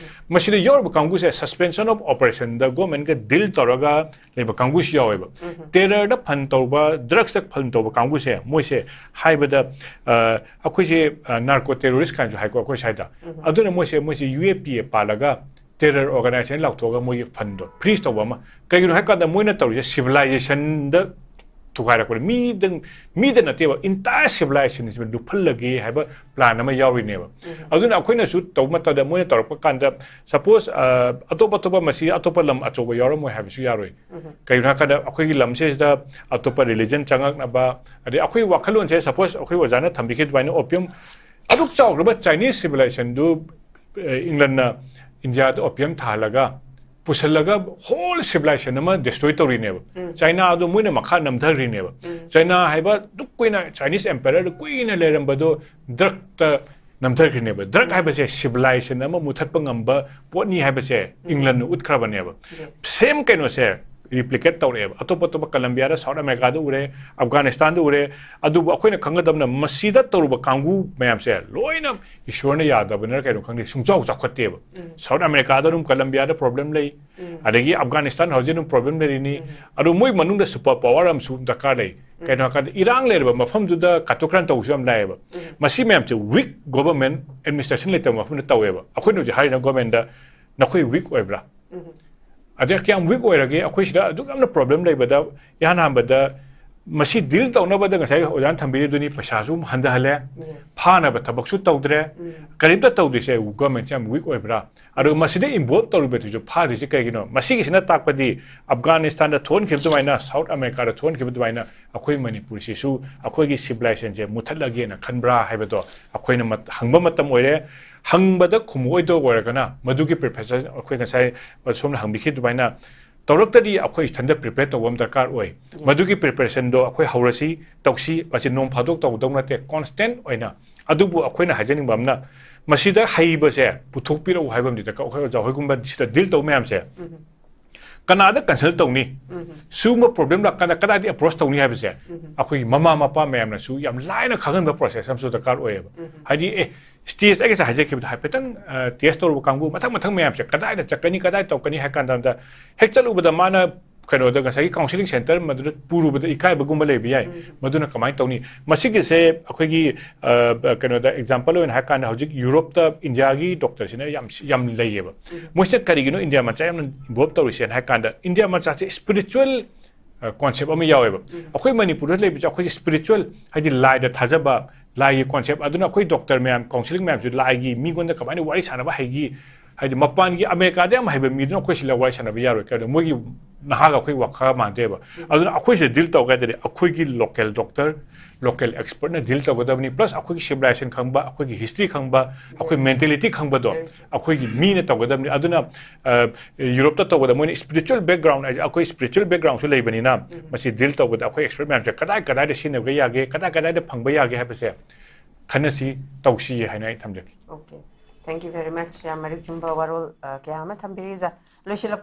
ꯃꯁꯤꯗ ꯌꯥꯎꯔꯤꯕ ꯀꯥꯡꯕꯨꯁꯦ suspension of operation the government ꯒ deal ꯇꯧꯔꯒ ꯂꯩꯕ ꯀꯥꯡꯕꯨꯁꯨ ꯌꯥꯎꯋꯦꯕ꯫ Terror ꯗ fund ꯇꯧꯕ, drugs ꯇ fund ꯇꯧꯕ ꯀꯥꯡꯕꯨꯁꯦ, ꯃꯣꯏꯁꯦ ꯍꯥꯏꯕꯗ, ꯑ, ꯑꯩꯈꯣꯏꯁꯦ, ꯑ, narco terrorist ꯀꯥꯏꯅꯁꯨ ꯍꯥꯏꯀꯣ ꯑꯩꯈꯣꯏ ꯁ꯭ꯋꯥꯏꯗ꯫ ꯑꯗꯨꯅ ꯃꯣꯏꯁꯦ, ꯃꯣꯏꯁꯦ U A P A ꯄꯥꯜꯂꯒ terror organization ꯂꯥꯎꯊꯣꯛꯑꯒ ꯃꯣꯏꯒꯤ fund ꯗꯣ freeze ꯇꯧꯕ ꯑꯃ꯫ ꯀꯩꯒꯤꯅꯣ ꯍꯥꯏ ꯀꯥꯟꯗ ꯃꯣꯏꯅ ꯇꯧꯔꯤꯁꯦ civilization ꯗ ꯊꯨꯒꯥꯏꯔꯛꯄꯅꯦ꯫ ꯃꯤꯗꯪ, ꯃꯤꯗ ꯅꯠꯇꯦꯕ, entire civilization ꯁꯤꯕ ꯂꯨꯞꯍꯜꯂꯒꯦ ꯍꯥꯏꯕ plan ꯑꯃ ꯌꯥꯎꯔꯤꯅꯦꯕ꯫ ꯑꯗꯨꯅ ꯑꯩꯈꯣꯏꯅꯁꯨ ꯇꯧꯕ ꯃꯇꯝꯗ, ꯃꯣꯏꯅ ꯇꯧꯔꯛꯄ ꯀꯥꯟꯗ, suppose, ꯑ, ꯑꯇꯣꯞ ꯑꯇꯣꯞꯄ, ꯃꯁꯤ ꯑꯇꯣꯞꯄ ꯂꯝ ꯑꯆꯧꯕ ꯌꯥꯎꯔꯝꯃꯣꯏ ꯍꯥꯏꯕꯁꯨ ꯌꯥꯔꯣꯏ꯫ ꯀꯩꯒꯤꯅꯣ ꯍꯥꯏꯔꯀꯥꯟꯗ, ꯑꯩꯈꯣꯏꯒꯤ ꯂꯝꯁꯤꯗ ꯑꯇꯣꯞꯄ religion ꯆꯪꯉꯛꯅꯕ, ꯑꯗꯩ ꯑꯩꯈꯣꯏ ꯋꯥꯈꯜꯂꯣꯟꯁꯦ, suppose ꯑꯩꯈꯣꯏ ꯑꯣꯖꯥꯅ ꯊꯝꯕꯤꯈꯤꯕ ꯑꯗꯨꯃꯥꯏꯅ opium ꯑꯗꯨꯛ ꯆꯥꯎꯈ꯭ꯔꯕ Chinese civilizationꯗꯨ, ꯑ, ꯏꯪꯂꯟꯅ ꯏꯟꯗꯤꯌꯥꯗ opium ꯊꯥꯍꯜꯂꯒ, ꯄꯨꯁꯜꯂꯒ whole civilization ꯑꯃ destroy ꯇꯧꯔꯤꯅꯦꯕ꯫ ꯆꯥꯏꯅꯥꯗꯣ ꯃꯣꯏꯅ ꯃꯈꯥ ꯅꯝꯊꯈ꯭ꯔꯤꯅꯦꯕ꯫ ꯆꯥꯏꯅꯥ ꯍꯥꯏꯕ ꯑꯗꯨꯛ ꯀꯨꯏꯅ Chinese empireꯗ ꯀꯨꯏꯅ ꯂꯩꯔꯝꯕꯗꯣ drugꯇ ꯅꯝꯊꯈ꯭ꯔꯤꯅꯦꯕ꯫ Drug ꯍꯥꯏꯕꯁꯦ civilization ꯑꯃ ꯃꯨꯊꯠꯄ ꯉꯝꯕ ꯄꯣꯠꯅꯤ ꯍꯥꯏꯕꯁꯦ ꯏꯪꯂꯟꯅ ꯎꯠꯈ꯭ꯔꯕꯅꯦꯕ꯫ Same ꯀꯩꯅꯣꯁꯦ replicate ꯇꯧꯔꯛꯑꯦꯕ꯫ ꯑꯇꯣꯞ ꯑꯇꯣꯞꯄ Colombiaꯗ, South Americaꯗ ꯎꯔꯦ, Afghanistanꯗ ꯎꯔꯦ꯫ ꯑꯗꯨꯕꯨ ꯑꯩꯈꯣꯏꯅ ꯈꯪꯒꯗꯕꯅ, ꯃꯁꯤꯗ ꯇꯧꯔꯨꯕ ꯀꯥꯡꯕꯨ ꯃꯌꯥꯝꯁꯦ ꯂꯣꯏꯅ ꯏꯁꯣꯔꯅ ꯌꯥꯗꯕꯅꯔ ꯀꯩꯅꯣ ꯈꯪꯗꯦ, ꯁꯨꯡꯆꯥꯎ ꯆꯥꯎꯈꯠꯇꯦꯕ꯫ South Americaꯗ ꯑꯗꯨꯝ, Colombiaꯗ problem ꯂꯩ, ꯑꯗꯒꯤ Afghanistan ꯍꯧꯖꯤꯛ ꯑꯗꯨꯝ problem ꯂꯩꯔꯤꯅꯤ꯫ ꯑꯗꯣ ꯃꯣꯏ ꯃꯅꯨꯡꯗ super power ꯑꯃꯁꯨ ꯗꯔꯀꯥꯔ ꯂꯩ꯫ ꯀꯩꯅꯣ ꯍꯥꯏꯔꯀꯥꯟꯗ, ꯏꯔꯥꯡ ꯂꯩꯔꯕ ꯃꯐꯝꯗꯨꯗ cut ꯇꯧꯕꯁꯨ ꯌꯥꯝ ꯂꯥꯛꯑꯦꯕ꯫ ꯃꯁꯤ ꯃꯌꯥꯝꯁꯦ weak government administration ꯂꯩꯇꯕ ꯃꯐꯝꯗ ꯇꯧꯋꯦꯕ꯫ ꯑꯩꯈꯣꯏꯅ ꯍꯧꯖꯤꯛ ꯍꯥꯏꯔꯤꯅ governmentꯗ, "ꯅꯈꯣꯏ weak ꯑꯣꯏꯕ꯭ꯔꯥ?" ꯑꯗꯩ ꯀꯌꯥꯝ weak ꯑꯣꯏꯔꯒꯦ? ꯑꯩꯈꯣꯏ ꯁꯤꯗ ꯑꯗꯨꯛ ꯌꯥꯝꯅ problem ꯂꯩꯕꯗ, ꯏꯍꯥꯟ ꯍꯥꯟꯕꯗ ꯃꯁꯤ deal ꯇꯧꯅꯕꯗ ꯉꯁꯥꯏ ꯑꯣꯖꯥꯅ ꯊꯝꯕꯤꯔꯤꯗꯨꯅꯤ, ꯄꯩꯁꯥꯁꯨ ꯍꯟꯊꯍꯜꯂꯦ, ꯐꯥꯅꯕ ꯊꯕꯛꯁꯨ ꯇꯧꯗ꯭ꯔꯦ, ꯀꯔꯤꯝꯇ ꯇꯧꯗ꯭ꯔꯤꯁꯦ governmentꯁꯦ ꯌꯥꯝ weak ꯑꯣꯏꯕ꯭ꯔꯥ? ꯑꯗꯨꯒ ꯃꯁꯤꯗ involve ꯇꯧꯔꯤꯕꯗꯨꯁꯨ ꯐꯥꯗ꯭ꯔꯤꯁꯦ ꯀꯩꯒꯤꯅꯣ? ꯃꯁꯤꯒꯤꯁꯤꯅ ꯇꯥꯛꯄꯗꯤ Afghanistanꯗ ꯊꯣꯛꯍꯟꯈꯤꯕ ꯑꯗꯨꯃꯥꯏꯅ, South Americaꯗ ꯊꯣꯛꯍꯟꯈꯤꯕ ꯑꯗꯨꯃꯥꯏꯅ ꯑꯩꯈꯣꯏ ꯃꯅꯤꯄꯨꯔꯁꯤꯁꯨ ꯑꯩꯈꯣꯏꯒꯤ civilizationꯁꯦ ꯃꯨꯊꯠꯂꯒꯦꯅ ꯈꯟꯕ꯭ꯔꯥ ꯍꯥꯏꯕꯗꯣ ꯑꯩꯈꯣꯏꯅ ꯃꯠ-, ꯍꯪꯕ ꯃꯇꯝ ꯑꯣꯏꯔꯦ꯫ ꯍꯪꯕꯗ ꯈꯨꯝꯃꯛꯑꯣꯏꯗꯧꯕ ꯑꯣꯏꯔꯒꯅ, ꯃꯗꯨꯒꯤ preparation ꯑꯩꯈꯣꯏ ꯉꯁꯥꯏ ꯁꯣꯝꯅ ꯍꯪꯕꯤꯈꯤ ꯑꯗꯨꯃꯥꯏꯅ ꯇꯧꯔꯛꯇꯗꯤ ꯑꯩꯈꯣꯏ ꯏꯊꯟꯗ prepare ꯇꯧꯕ ꯑꯃ ꯗꯔꯀꯥꯔ ꯑꯣꯏ꯫ ꯃꯗꯨꯒꯤ preparationꯗꯣ ꯑꯩꯈꯣꯏ ꯍꯧꯔꯁꯤ, ꯇꯧꯁꯤ꯫ ꯃꯁꯤ ꯅꯣꯡ ꯐꯥꯗꯣꯛ ꯇꯧꯗꯧ ꯅꯠꯇꯦ, constant ꯑꯣꯏꯅ꯫ ꯑꯗꯨꯕꯨ ꯑꯩꯈꯣꯏꯅ ꯍꯥꯏꯖꯅꯤꯡꯕ ꯑꯃꯅ, ꯃꯁꯤꯗ ꯍꯩꯕꯁꯦ ꯄꯨꯊꯣꯛꯄꯤꯔꯛꯎ ꯍꯥꯏꯕ ꯑꯃꯗꯤ ꯗꯔꯀꯥꯔ꯫ ꯑꯩꯈꯣꯏ ꯑꯣꯖꯥ ꯍꯣꯏꯒꯨꯝꯕ ꯁꯤꯗ deal ꯇꯧꯕ ꯃꯌꯥꯝꯁꯦ, ꯀꯅꯥꯗ consult ꯇꯧꯅꯤ? ꯁꯤꯒꯨꯝꯕ problem ꯂꯥꯛꯀꯥꯟꯗ ꯀꯗꯥꯏꯗꯒꯤ approach ꯇꯧꯅꯤ ꯍꯥꯏꯕꯁꯦ ꯑꯩꯈꯣꯏꯒꯤ ꯃꯃꯥ ꯃꯄꯥ ꯃꯌꯥꯝꯅꯁꯨ ꯌꯥꯝ ꯂꯥꯏꯅ ꯈꯪꯍꯟꯕ process ꯑꯃꯁꯨ ꯗꯔꯀꯥꯔ ꯑꯣꯏꯌꯦꯕ꯫ ꯍꯥꯏꯗꯤ, ꯑꯦ, stage ꯑꯩ ꯉꯁꯥꯏ ꯍꯥꯏꯖꯈꯤꯕꯗꯣ ꯍꯥꯏꯐꯦꯠꯇꯪ, ꯑ, test ꯇꯧꯔꯨꯕ ꯀꯥꯡꯕꯨ, ꯃꯊꯪ ꯃꯊꯪ ꯃꯌꯥꯝꯁꯦ ꯀꯗꯥꯏꯗ ꯆꯠꯀꯅꯤ, ꯀꯗꯥꯏ ꯇꯧꯀꯅꯤ ꯍꯥꯏ ꯀꯥꯟꯗ, ꯍꯦꯛ ꯆꯠꯂꯨꯕꯗ ꯃꯥꯅ ꯀꯩꯅꯣꯗ, ꯉꯁꯥꯏꯒꯤ counselling centre ꯃꯗꯨꯗ ꯄꯨꯔꯨꯕꯗ ꯏꯀꯥꯏꯕꯒꯨꯝꯕ ꯂꯩꯕ ꯌꯥꯏ꯫ ꯃꯗꯨꯅ ꯀꯃꯥꯏꯅ ꯇꯧꯅꯤ? ꯃꯁꯤꯒꯤꯁꯦ ꯑꯩꯈꯣꯏꯒꯤ, ꯑ, ꯀꯩꯅꯣꯗ, example ꯑꯣꯏꯅ ꯍꯥꯏ ꯀꯥꯟꯗ, ꯍꯧꯖꯤꯛ Europeꯇ Indiaꯒꯤ doctorꯁꯤꯅ ꯌꯥꯝ, ꯌꯥꯝ ꯂꯩꯌꯦꯕ꯫ ꯃꯣꯏꯁꯤꯅ ꯀꯔꯤꯒꯤꯅꯣ India ꯃꯆꯥ ꯌꯥꯝꯅ involve ꯇꯧꯔꯤꯁꯦꯅ ꯍꯥꯏ ꯀꯥꯟꯗ, India ꯃꯆꯥꯁꯦ spiritual ꯀꯣꯟꯁꯦꯞ ꯑꯃ ꯌꯥꯎꯋꯦꯕ꯫ ꯑꯩꯈꯣꯏ ꯃꯅꯤꯄꯨꯔꯗ ꯂꯩꯕꯁꯦ ꯑꯩꯈꯣꯏꯁꯦ ꯁ꯭ꯄꯤꯔꯤꯆꯨꯋꯦꯜ, ꯍꯥꯏꯗꯤ ꯂꯥꯏꯗ ꯊꯥꯖꯕ, ꯂꯥꯏꯒꯤ ꯀꯣꯟꯁꯦꯞ꯫ ꯑꯗꯨꯅ ꯑꯩꯈꯣꯏ ꯗꯣꯛꯇꯔ ꯃꯌꯥꯝ, ꯀꯥꯎꯟꯁꯤꯂꯤꯡ ꯃꯌꯥꯝꯁꯨ ꯂꯥꯏꯒꯤ ꯃꯤꯉꯣꯟꯗ ꯀꯃꯥꯏꯅ ꯋꯥꯔꯤ ꯁꯥꯟꯅꯕ ꯍꯩꯒꯤ, ꯍꯥꯏꯗꯤ ꯃꯄꯥꯟꯒꯤ ꯑꯃꯦꯔꯤꯀꯥꯗ ꯌꯥꯝ ꯍꯩꯕ ꯃꯤꯗꯨꯅ ꯑꯩꯈꯣꯏ ꯁꯤꯗ ꯋꯥꯔꯤ ꯁꯥꯟꯅꯕ ꯌꯥꯔꯣꯏ꯫ ꯀꯩꯅꯣ, ꯃꯣꯏꯒꯤ ꯅꯍꯥꯒ ꯑꯩꯈꯣꯏ ꯋꯥꯈꯜ ꯃꯥꯟꯗꯦꯕ꯫ ꯑꯗꯨꯅ ꯑꯩꯈꯣꯏꯁꯤꯗ ꯗꯤꯜ ꯇꯧꯒꯦ ꯍꯥꯏ ꯇꯥꯔꯗꯤ ꯑꯩꯈꯣꯏꯒꯤ ꯂꯣꯀꯦꯜ ꯗꯣꯛꯇꯔ, ꯂꯣꯀꯦꯜ ꯑꯦꯛꯁꯄꯔꯠꯅ ꯗꯤꯜ ꯇꯧꯒꯗꯕꯅꯤ꯫ ꯄ꯭ꯂꯁ ꯑꯩꯈꯣꯏꯒꯤ ꯁꯤꯚꯤꯂꯥꯏꯖꯦꯁꯟ ꯈꯪꯕ, ꯑꯩꯈꯣꯏꯒꯤ ꯍꯤꯁꯇ꯭ꯔꯤ ꯈꯪꯕ, ꯑꯩꯈꯣꯏ ꯃꯦꯟꯇꯦꯂꯤꯇꯤ ꯈꯪꯕꯗꯣ ꯑꯩꯈꯣꯏꯒꯤ ꯃꯤꯅ ꯇꯧꯒꯗꯕꯅꯤ꯫ ꯑꯗꯨꯅ ꯌꯨꯔꯣꯞꯇ ꯇꯧꯕꯗ ꯃꯣꯏꯅ ꯁ꯭ꯄꯤꯔꯤꯆꯨꯋꯦꯜ ꯕꯦꯛꯒ꯭ꯔꯥꯎꯟ ꯍꯥꯏꯁꯦ, ꯑꯩꯈꯣꯏ ꯁ꯭ꯄꯤꯔꯤꯆꯨꯋꯦꯜ ꯕꯦꯛꯒ꯭ꯔꯥꯎꯟꯁꯨ ꯂꯩꯕꯅꯤꯅ ꯃꯁꯤ ꯗꯤꯜ ꯇꯧꯕꯗ ꯑꯩꯈꯣꯏ ꯑꯦꯛꯁꯄꯔꯠ ꯃꯌꯥꯝꯁꯦ ꯀꯗꯥꯏ ꯀꯗꯥꯏꯗ ꯁꯤꯖꯤꯟꯅꯕ ꯌꯥꯒꯦ, ꯀꯗꯥꯏ ꯀꯗꯥꯏꯗ ꯐꯪꯕ ꯌꯥꯒꯦ ꯍꯥꯏꯕꯁꯦ ꯈꯟꯅꯁꯤ, ꯇꯧꯁꯤ ꯍꯥꯏꯅ ꯑꯩ ꯊꯝꯖꯒꯦ꯫ Okay, thank you very much. ꯌꯥꯝ ꯃꯔꯤꯛ ꯆꯨꯝꯕ ꯋꯥꯔꯣꯜ ꯑ, ꯀꯌꯥ ꯑꯃ ꯊꯝꯕꯤꯔꯤ ꯑꯣꯖꯥ꯫ ꯂꯣꯏꯁꯤꯜꯂꯛꯄ